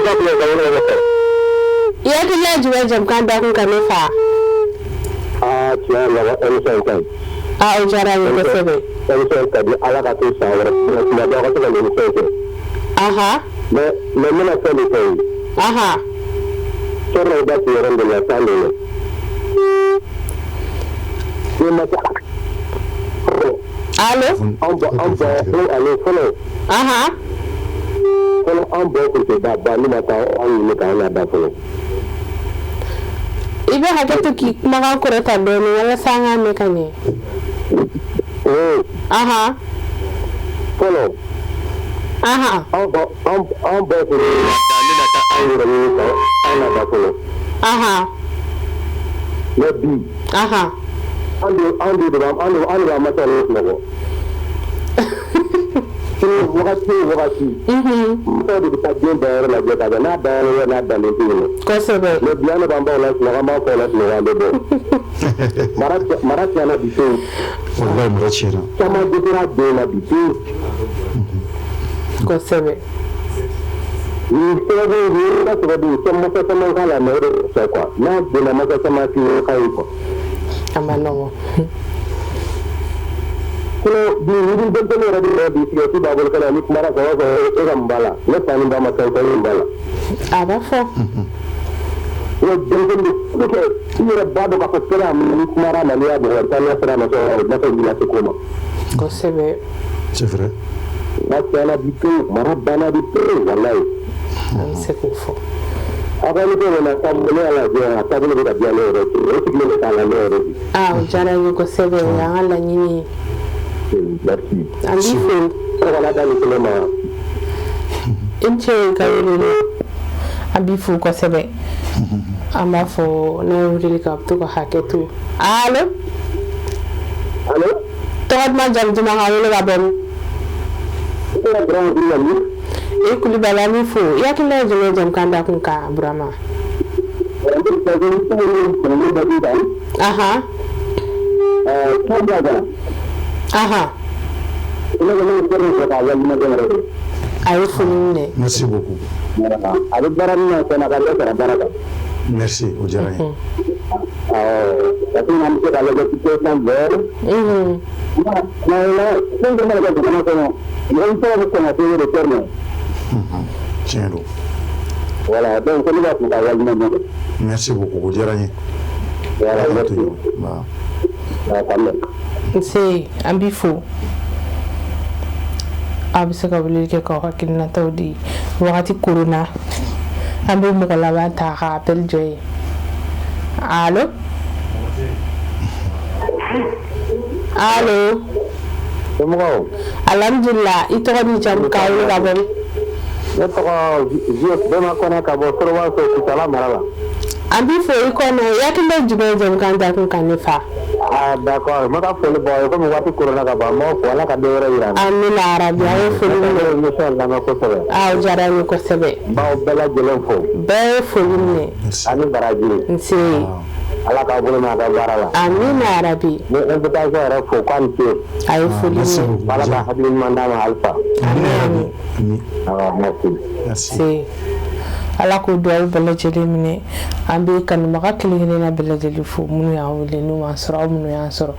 hakilina ye jumɛn jɛmukan dakun kan, ne fa? Aa, tiɲɛ yɛrɛ la, émission in ka ɲi. Aa, o diyara n ye kosɛbɛ. Émission in ka di, Ala ka to san wɛrɛ tuma bɛɛ aw ka se ka nin émission in kɛ. Mais n bɛna fɛn dɔ fɔ ye. Fɛn dɔ da ci yɔrɔ dɔ la san dɔ la. Ni ma se Allo. An bɔ ale fɔlɔ. Fɔlɔ, an bɔ tun tɛ da ba ne ma taa an ɲini k'an na da fɔlɔ. I bɛ hakɛ to k'i kumakan kɔrɔta dɔɔnin walasa an k'a mɛn ka ɲɛ. Ee. Fɔlɔ. An bɔ tun tɛ da ne ma taa an yɛrɛ ɲini k'an na da fɔlɔ. Mais bi. An de b'an mansa ninnu sunɔgɔ. Wagati o wagati. Muso de bɛ taa den dayɔrɔ lajɛ ka bɛn n'a dayɔrɔ n'a dalen tɛ yen nɔ. Kosɛbɛ. Mais bi an de b'an baw lasunɔgɔ, an b'an faw lasunɔgɔ, an bɛ bɔ. Mara tiɲɛna bi pewu. Walayi, mara tiɲɛna. Caman dɛsɛra den na bi pewu. Kosɛbɛ. Nin sababu nin ka sababu masa caman k'a la, mais o de fɛ quoi, n'a donna masa caman hakili ka ye quoi. A ma nɔgɔn. Sinon bi ni denmisɛnnin yɛrɛ bɛ bi sigɛriti b'a bolo ka na, ni kumara fɛ, o b'a fɔ e ka mun b'a la, ne fa ni ba ma fɛn fɛn mun b'a la. A b'a fɔ. Wa denmisɛnnin bɛ kɛ i yɛrɛ b'a dɔn k'a fɔ kɛnɛ a ni kumara ma, n'i y'a bugɔ, i bɛ taa n'a sera a ma sɔrɔ masa b'i lase ko ma. Kosɛbɛ. C'est vrai. Mara tiɲɛna bi pewu, mara banna bi pewu, walayi. An bɛ se k'o fɔ. A ka ni ko na taabolo, ne y'a lajɛ, a taabolo bɛ ka diya ne yɛrɛ ye, o sigilen bɛ k'a lamɛn yɛrɛ bi. Aa, o diyara n ye kosɛbɛ, o y'an ka laɲini ye. Merci. An b'i fo. Ala kana da nin kɛnɛ ma. I ni ce ka wele, an b'i fo kosɛbɛ. An b'a fɔ n'a ye weleli kɛ, a bɛ to ka hakɛ to. Allo? Allo? Tɔgɔ duman, jamu duman, ka wele ka bɔ min? Ne ye Burama Kulibali. E Kulibali, an b'i fo. I hakilina ye jumɛn ye jamukan da kun kan, Burama? Ahan. Ahan. A ye foli minɛ. Merci beaucoup. A bɛ baara min na, sɛnɛ ka dɔ fara baara kan. Merci, o diyara n ye. Parce que an bɛ se k'a lajɛ situation bɛɛ. Fɛn fɛn mana kɛ jamana kɔnɔ, mɔgɔ tɔgɔ bɛ kɔn ka se o de terme. Tiɲɛ don. Voilà, donc ne b'a fɔ ka waleɲuman dɔn. Merci beaucoup, o diyara n ye. Voilà, merci. Nse, an b'i fo. A bɛ se ka weleli kɛ k'aw hakilinataw di. Wagati koronna, an bɛ mɔgɔ laban ta ka appel jɔ ye. Allo, allo? Somɔgɔw? Alhamdulila. I tɔgɔ ni jamu, k'a wele ka bɔ min? Ne tɔgɔ Vieux Bɛma Kɔnɛ, ka bɔ Soroba so, Kucala mara la. An b'i fo, i Kɔnɛ. I hakilina ye jumɛn ye jamukan dakun kan, ne fa? Ah d'accord, n bɛ ka foli bɔ aw ye komi waati koronna ka ban. N b'aw fo, Ala ka don wɛrɛ yira an na. Amina yarabi, an ye foli Ne minɛ. bɛ émission lamɛn kosɛbɛ. Ah, o diyara n ye kosɛbɛ. N b'aw bɛɛ lajɛlen fo. Bɛɛ ye foli minɛ. Ani baraji. Nse. Ala k'aw bolo mɛn a ka baara la. Amina yarabi. N bɛ invitation yɛrɛ fo k'a ni ce. A ye foli Merci minɛ. beaucoup. Ala ka hakili ɲuman d'a ma halisa. Amin. Amin. Awɔ, merci. Merci. Nse, Ala k'o duwawu bɛɛ lajɛlen minɛ. An bɛ kanubaga kelen kelenna bɛɛ lajɛlen fo, minnu y'an wele, n'u m'an sɔrɔ, aw minnu y'an sɔrɔ,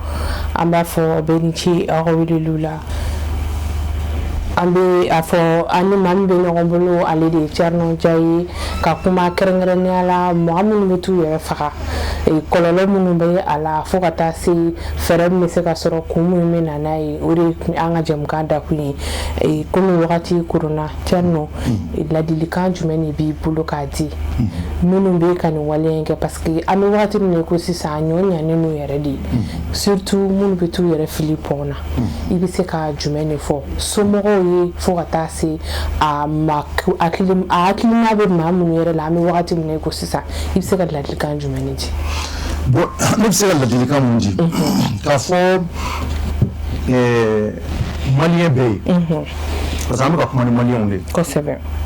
an b'a fɔ aw bɛɛ ni ce aw ka weleliw la. An bɛ a fɔ an ni maa min bɛ ɲɔgɔn bolo, ale de ye Thierno Dia ye, ka kuma kɛrɛnkɛrɛnnenya la mɔgɔ minnu bɛ t'u yɛrɛ faga, kɔlɔlɔ minnu bɛ a la, fo ka taa se fɛɛrɛ min bɛ se ka sɔrɔ, kun minnu bɛ na n'a ye, o de ye an ka jɛmukan dakun ye. Komi wagati koronna, Thierno, ladilikan jumɛn de b'i bolo k'a di minnu bɛ ka nin waleya in kɛ? Parce que an bɛ wagati min na i ko sisan, a ɲɔ ɲanen n'u yɛrɛ de ye, surtout minnu bɛ t'u yɛrɛ fili pɔn na. I bɛ se ka jumɛn de fɔ somɔgɔw ye, fo ka taa se a ma hakili, a hakilina bɛ maa minnu yɛrɛ la, an bɛ wagati min na i ko sisan, i bɛ se ka ladilikan jumɛn de di? Bon, ne bɛ se ka ladilikan mun di? K'a fɔ malien bɛɛ ye, parce que an bɛ ka kuma ni malienw de ye.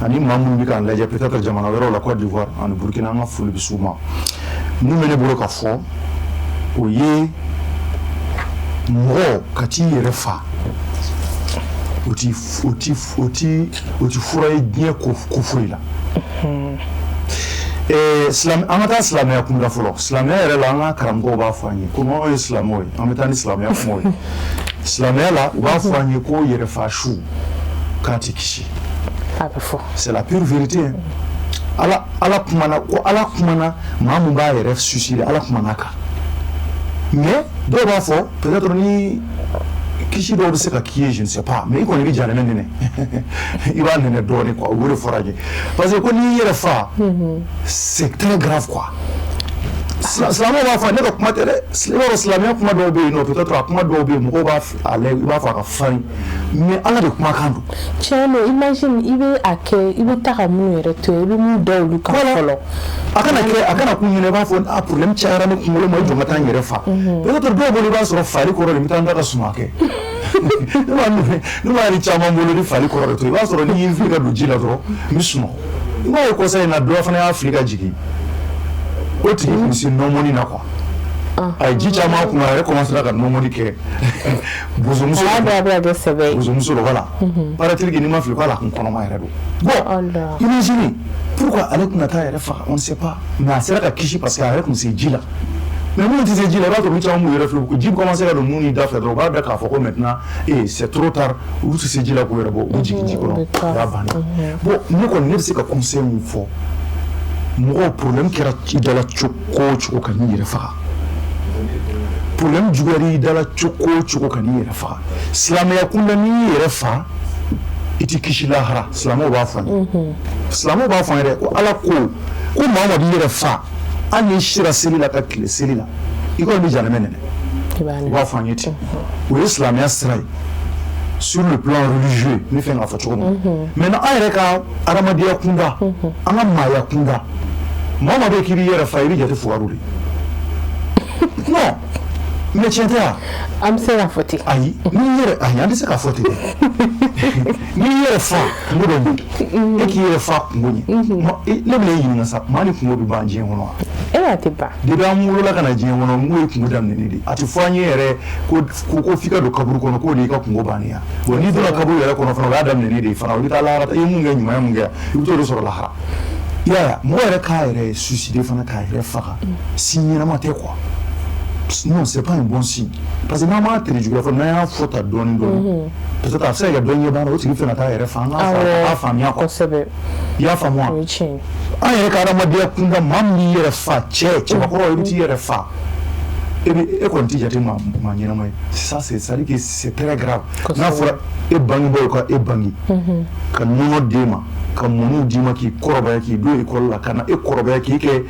Ani maa minnu bɛ k'an lajɛ peut-être jamana wɛrɛw la, Côte d'Ivoire ani Burkina, an ka foli bɛ s'u ma. Mun bɛ ne bolo ka fɔ, o ye mɔgɔ ka t'i yɛrɛ fa, o ti fura ye diɲɛ ko foyi la. An ka taa silamɛya kunda fɔlɔ. Silamɛya yɛrɛ la, an ka karamɔgɔw b'a fɔ an ye komi anw ye silamɛw ye, an bɛ taa ni silamɛya kumaw ye. Silamɛya la, u b'a fɔ an ye ko yɛrɛfa su k'a ti kisi. A bɛ fɔ. C'est la pure vérité, hein. Ala kumana ko Ala kumana maa mun b'a yɛrɛ suicider, Ala kumana a kan. Mais dɔw b'a fɔ peut-être ni kisi dɔw bɛ se ka k'i ye, je ne sais pas, mais i kɔni bɛ jahanamɛ nɛnɛ, i b'a nɛnɛ dɔɔnin quoi. O de fɔra an ye, parce que ko n'i y'i yɛrɛ fa, c'est très grave quoi. Silamɛw b'a fɔ, ne ka kuma tɛ dɛ. I b'a dɔn, silamɛya kuma dɔw bɛ yen nɔ, peut-être a kuma dɔw bɛ yen, mɔgɔw b'a a lajɛ, i b'a fɔ a ka farin, mais Ala de kumakan don. Tiɲɛ don. Imagine, i bɛ a kɛ, i bɛ taa ka minnu yɛrɛ to yen, i bɛ mun da olu kan fɔlɔ? A kana kɛ, a kana k'u ɲɛna i b'a fɔ a problème cayara ne kunkolo ma, i jɔ n ka taa n yɛrɛ fa. Peut-être dɔw bolo, i b'a sɔrɔ fali kɔrɔ de, n bɛ taa n da ka suma kɛ. Ne b'a ni caman bolo ni fali kɔrɔ de to, i b'a sɔrɔ n'i y'i fili ka don ji la dɔrɔn, n bɛ sunɔgɔ. I b'a ye kɔsa in na, dɔ fana y'a fili ka jigin, o tigi tun bɛ se nɔmɔni na quoi. A ye ji caman kun, a yɛrɛ commencera ka nɔmɔni kɛ. Bozomuso. A y'a dɔn a bɛna kɛ sɛbɛ ye. Bozomuso dɔ, voilà, paraît-il que n'i ma fili k'ale kun kɔnɔma yɛrɛ don. Bon, imagine, pourquoi ale tun ka taa yɛrɛ faga, on ne sait pas, mais a sera ka kisi parce que a yɛrɛ tun se ji la. Mais minnu tɛ se ji la, i b'a sɔrɔ olu caman b'u yɛrɛ fili, ji bɛ commencer ka don mun ni da fɛ dɔrɔn, u b'a dɔn k'a fɔ ko maintenant eh, c'est trop tard, olu tɛ se ji la k'u yɛrɛ bɔ, u bɛ jigin ji kɔnɔ, o y'a bannen. Bon, ne kɔni, ne bɛ se ka conseil mun fɔ mɔgɔw? Problème kɛra i da la cogo o cogo, ka n'i yɛrɛ faga. Problème juguyara i da la cogo o cogo, ka n'i yɛrɛ faga. Silamɛya kunda, n'i y'i yɛrɛ fa, i ti kisi lahara. Silamɛw b'a fɔ an ye, silamɛw b'a fɔ an ye dɛ, ko Ala ko ko maa o maa b'i yɛrɛ fa, hali n'i sira seli la ka tile seli la, i kɔni bɛ janɛmɛ nɛnɛ. U b'a fɔ an ye ten. O ye silamɛya sira ye sur le plan religieux, ne fɛn k'a fɔ cogo min. Maintenant, an yɛrɛ ka adamadenya kunda, an ka maaya kunda, maa o maa bɛ k'i b'i yɛrɛ fa, i bɛ jate fugariw de. Non, mais tiɲɛ tɛ wa? An bɛ se k'a fɔ ten. Ayi, n'i yɛrɛ, ayi, an tɛ se k'a fɔ ten dɛ. N'i yɛrɛ fa, kungo dɔ ɲɛ, e k'i yɛrɛ fa kungo ɲɛ. Ne bɛna e ɲininka sa, maa ni kungo bɛ ban diɲɛ kɔnɔ wa? E a tɛ ban. Depuis an wolola ka na diɲɛ kɔnɔ, mun ye kungo daminɛ de? A tɛ fɔ an ye yɛrɛ ko f'i ka don kaburu kɔnɔ k'o de y'i ka kungo bannen ye. Bon, n'i donna kaburu yɛrɛ kɔnɔ fana, o y'a daminɛ de ye fana. O bɛ taa lahara, i ye mun kɛ, ɲuman ye mun kɛ, i bɛ t'o de sɔrɔ lahara. I y'a ye, mɔgɔ yɛrɛ k'a yɛrɛ suicider fana, k'a yɛrɛ faga, signe ɲɛnama tɛ quoi. Non, c'est pas un bon signe, parce que n'an m'a tere juguya fɔlɔ, n'an y'a fɔ ta dɔɔni dɔɔni, peut-être a bɛ se ka kɛ dɔ ɲɛ b'an na, o tigi fɛnɛ ka taa yɛrɛ fa, an k'a faamuya quoi. I y'a faamu wa? An yɛrɛ ka adamadenya kunda, maa min b'i yɛrɛ fa, cɛ cɛbakɔrɔ, i bɛ t'i yɛrɛ fa, e bɛ e kɔni tɛ jate maa maa ɲɛnama ye. Ça, c'est à dire que c'est très grave. N'a fɔra e bangebaaw ka e bange, ka nɔnɔ d'e ma, ka mɔniw d'i ma, k'i kɔrɔbaya, k'i don ekɔli la, ka na e kɔrɔbaya, k'i kɛ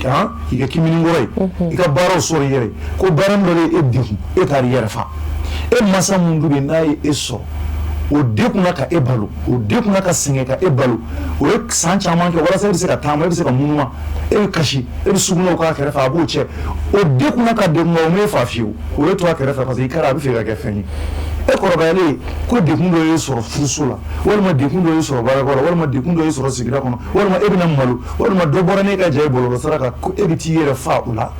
han, k'i kɛ kimininkɔrɔ ye, i ka baaraw sɔrɔ i yɛrɛ ye, ko baara min dɔ de e degun, e taara i yɛrɛ fa. E masa mun dun bɛ yen n'a ye e sɔrɔ, o dekunna ka e balo, o dekunna ka sɛgɛn ka e balo, o ye san caman kɛ walasa e bɛ se ka taama, e bɛ se ka munuma, e bɛ kasi, e bɛ sugunɛw k'a kɛrɛfɛ, a b'o cɛ, o dekunna ka dekun, o m'e fa fiyewu, o ye to a kɛrɛfɛ parce que i kɛra a bɛ fɛ ka kɛ fɛn ye. E kɔrɔbayalen, ko dekun dɔ y'e sɔrɔ furuso la, walima dekun dɔ y'e sɔrɔ baarakɛyɔrɔ la, walima dekun dɔ y'e sɔrɔ sigida kɔnɔ, walima e bɛna malo, walima dɔ bɔra n'e ka ja ye bɔlɔlɔ sira kan, ko e bɛ t'i yɛrɛ fa o la.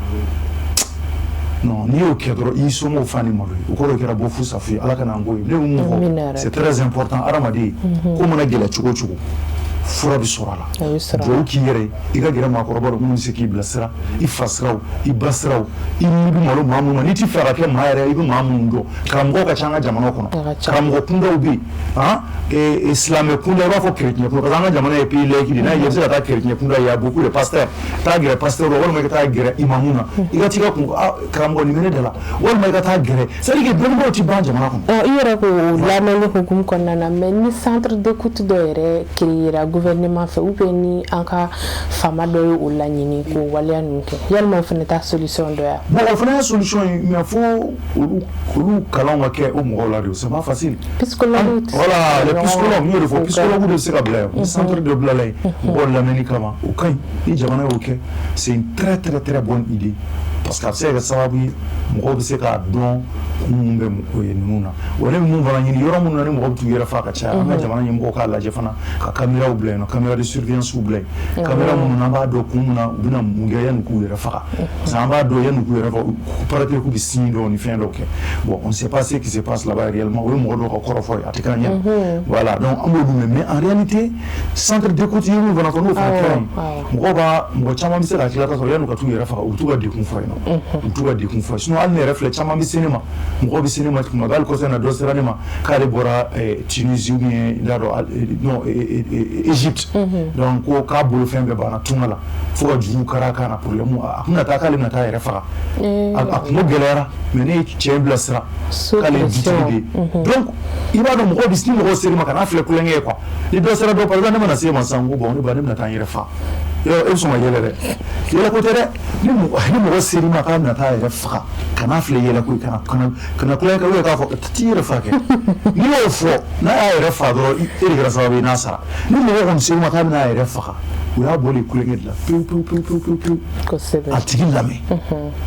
Non, n'i y'o kɛ dɔrɔn, i y'i somɔgɔw fa ni malo ye, o kɔrɔ kɛra bɔ fu safu ye. Ala ka n'an ko ye. Ne bɛ mun fɔ, c'est très important, hadamaden ko mana gɛlɛya cogo o cogo, fura bɛ sɔrɔ a la. Duwawu k'i yɛrɛ ye, i ka gɛrɛ maakɔrɔba dɔ minnu bɛ se k'i bilasira, i fa siraw, i ba siraw, i ni bɛ malo maa minnu ma, n'i ti fɛ ka kɛ maa yɛrɛ, i bɛ maa minnu dɔn. Karamɔgɔw ka ca an ka jamana kɔnɔ, karamɔgɔ kundaw bɛ yen, han, silamɛ kunda, i b'a fɔ chrétien kunda, parce que an ka jamana ye pays laïque de ye. N'a ye, i bɛ se ka taa chrétien kunda, il y a beaucoup de pasteurs, taa gɛrɛ pasteur la, walima i ka taa gɛrɛ imamu na, i ka t'i ka kun karamɔgɔ nin bɛ ne da la, walima i ka taa gɛrɛ, c'est à dire que dɔnnibaaw ti ban jamana kɔnɔ. I yɛrɛ ko lamɛnni hukumu kɔnɔna na, mais ni centre d'écoute dɔ yɛrɛ créera gouvernement fɛ, ou bien ni an ka faama dɔ ye o laɲini k'o waleya ninnu kɛ, yalima o fana t'a solution dɔ ye? Bon, o fana ye solution ye, mais fo olu kalanw ka kɛ o mɔgɔw la de, c'est pas facile. Psychologue. Voilà, les psychologues, n y'o de fɔ, psychologue de bɛ se ka bila yen. Ni centre dɔ bilala yen mɔgɔw lamɛnni kama, o ka ɲi. Ni jamana y'o kɛ, c'est une très très très bonne idée, parce que a bɛ se ka kɛ sababu ye, mɔgɔw bɛ se k'a dɔn kun mun bɛ ninnu na. Wa ne bɛ mun fana ɲini, yɔrɔ minnu na ni mɔgɔ bɛ t'u yɛrɛ fa ka caya, an ka jamana ɲɛmɔgɔw k'a lajɛ fana ka caméraw bila yen nɔ, caméra de surveillance bila yen, caméra minnu n'an b'a dɔn kun mun na u bɛna mun kɛ yanni k'u yɛrɛ faga, parce que an b'a dɔn yanni k'u yɛrɛ faga, paraît k'u bɛ signe dɔw ni fɛn dɔw kɛ. Bon, on ne sait pas ce qui se passe là-bas réellement, o ye mɔgɔ dɔw ka kɔrɔfɔ ye, a tɛ k'an ɲɛna. Voilà, donc an b'olu mɛn, mais en réalité, centre d'écoute ye mun fana fɔ, n'o fana kɛra yen, mɔgɔw b'a, mɔgɔ caman bɛ se ka tila ka sɔrɔ yanni u ka t'u yɛrɛ faga, u bɛ t'u ka degun fɔ yen nɔ, u bɛ t'u ka degun fɔ. Sinon hali ne yɛrɛ filɛ, caman bɛ se ne ma, mɔgɔw bɛ se ne ma tuma bɛɛ. Hali kɔsa in na, dɔ sera ne ma k'ale bɔra Tunisie ou bien n t'a dɔn, non, Égypte. Donc ko k'a bolo fɛn bɛɛ banna tunga la, fo ka juruw kari a kan na, problème, a kun na taa k'ale bɛna taa yɛrɛ faga, a kungo gɛlɛyara, mais ne ye cɛ bilasira k'ale ye dutigi de ye. Donc i b'a dɔn, mɔgɔw bɛ, ni mɔgɔw ser'i ma, kan'a filɛ kulonkɛ ye quoi. Ni dɔ sera dɔ, par exemple ne mana se ma sisan ko bon, ne ba, ne bɛna taa n yɛrɛ faga, yɔrɔ e bɛ sɔn ka yɛlɛ dɛ? Yɛlɛko tɛ dɛ. Ni mɔgɔ ser'i ma k'a bɛna taa yɛrɛ faga, kan'a filɛ yɛlɛko ye, kana kulonkɛ kɛ k'a fɔ t'i yɛrɛ fa kɛ. N'i y'o fɔ, n'a y'a yɛrɛ fa dɔrɔn, e de kɛra sababu ye n'a sara. Ni mɔgɔ kɔni ser'i ma k'a bɛna a yɛrɛ faga, o O y'a bɔ de kulonkɛ de la pewu pewu pewu pewu pewu pewu. A tigi lamɛn.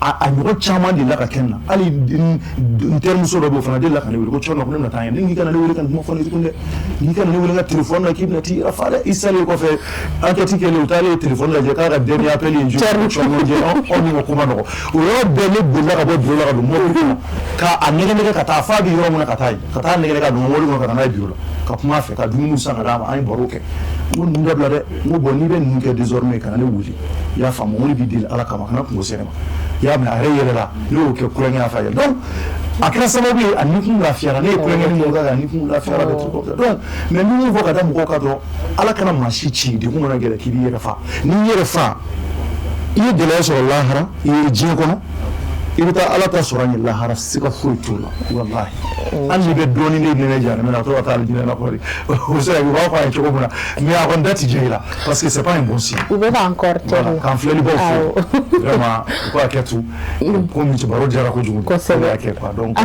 A ɲɔgɔn caman delila ka kɛ n na. Hali n terimuso dɔ b'o fana delila ka ne wele ko cɔrɔ, ko ne bɛna taa yen. Ne k'i kana ne wele ka nin kuma fɔ ne tuguni dɛ. N'i kana ne wele n ka téléphone na k'i bɛna t'i yɛrɛ fa dɛ. I salen kɔfɛ, enquête kɛlen, u taalen téléphone lajɛ k'a ka dernier appel ye joli. Cɔrɔ jɛ, anw ni ka ko ma nɔgɔ. O yɔrɔ bɛɛ, ne bolila ka bɔ bureau la ka don mobili kɔnɔ k'a nɛgɛ nɛgɛ ka taa f'a bɛ yɔrɔ min na, ka taa yen, ka taa nɛgɛ nɛgɛ ka don mobili kɔnɔ ka taa n'a ye bureau la, ka kuma a fɛ, ka dumuni san ka d'a ma. An ye baro kɛ. N ko ninnu dabila dɛ. N ko bon, n'i bɛ ninnu kɛ désormais, kana ne wele. I y'a faamu? N ko ne b'i deli Ala kama, kana kungo se ne ma. I y'a mɛn? A yɛrɛ yɛlɛla. Ne y'o kɛ kulonkɛ la fɛ a yɛlɛ. Donc a kɛra sababu ye, a ni kun lafiyara. Ne ye kulonkɛ min k'a kan, a ni kun lafiyara, des trucs comme ça. Donc mais ni min fɔ ka da mɔgɔw kan dɔrɔn, Ala kana maa si ci degun kana gɛlɛn k'i b'i yɛrɛ fa. N'i yɛrɛ fa, i ye gɛlɛya sɔrɔ lahara, i ye diɲɛ kɔnɔ, i bɛ taa Ala ta sɔrɔ a ɲɛ lahara, siga foyi t'o la, walahi. Hali n'i bɛ dɔɔnin de nɛnɛ jahanamɛ na, a to ka taa alijinɛ la kɔri, o bɛ se ka kɛ u b'a fɔ a ye cogo min na, mais a kɔni da ti diya i la, parce que c'est pas un bon signe. U bɛ k'an kɔrɔtɛ. Voilà, k'an filɛlibaw fo vraiment, u ka hakɛ to komi baro diyara kojugu. Kosɛbɛ. O y'a kɛ quoi. Donc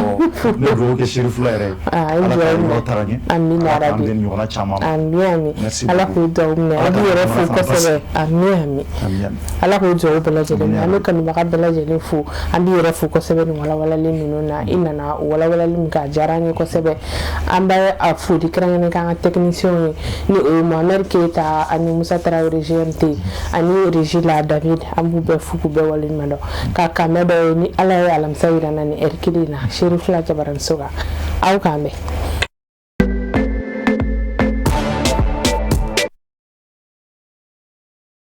ne dugawu kɛ Cherifula yɛrɛ ye. Aa, Ala ka dugawu yɔrɔ taga ɲɛ. Amina. Ala k'an Rabi. bɛn ɲɔgɔnna caman ma. Ami ami. Merci Ala beaucoup. k'o dugawu minɛ. An b'i yɛrɛ fo kosɛbɛ. Ami ami. Ami ami. Ala k'o dugawu bɛɛ lajɛlen minɛ. An bɛ kanubaga bɛɛ lajɛlen fo. An b'i yɛrɛ fo kosɛbɛ nin walawalali ninnu na. I nana o walawalali min kɛ, a diyara an ye kosɛbɛ. An bɛ a foli kɛrɛnkɛrɛn k'an ka technicien ye, ni o ye Mohamed Keita ani Musa Tarawele GMT ani régie la David. An b'u bɛɛ fo k'u bɛɛ waleɲuman dɔn. Ka kanbɛn dɔ ye ni Ala ye alamisa yira n na ni heure kelen in na, Cherifula Jabaraninso kan. Aw k'an bɛn.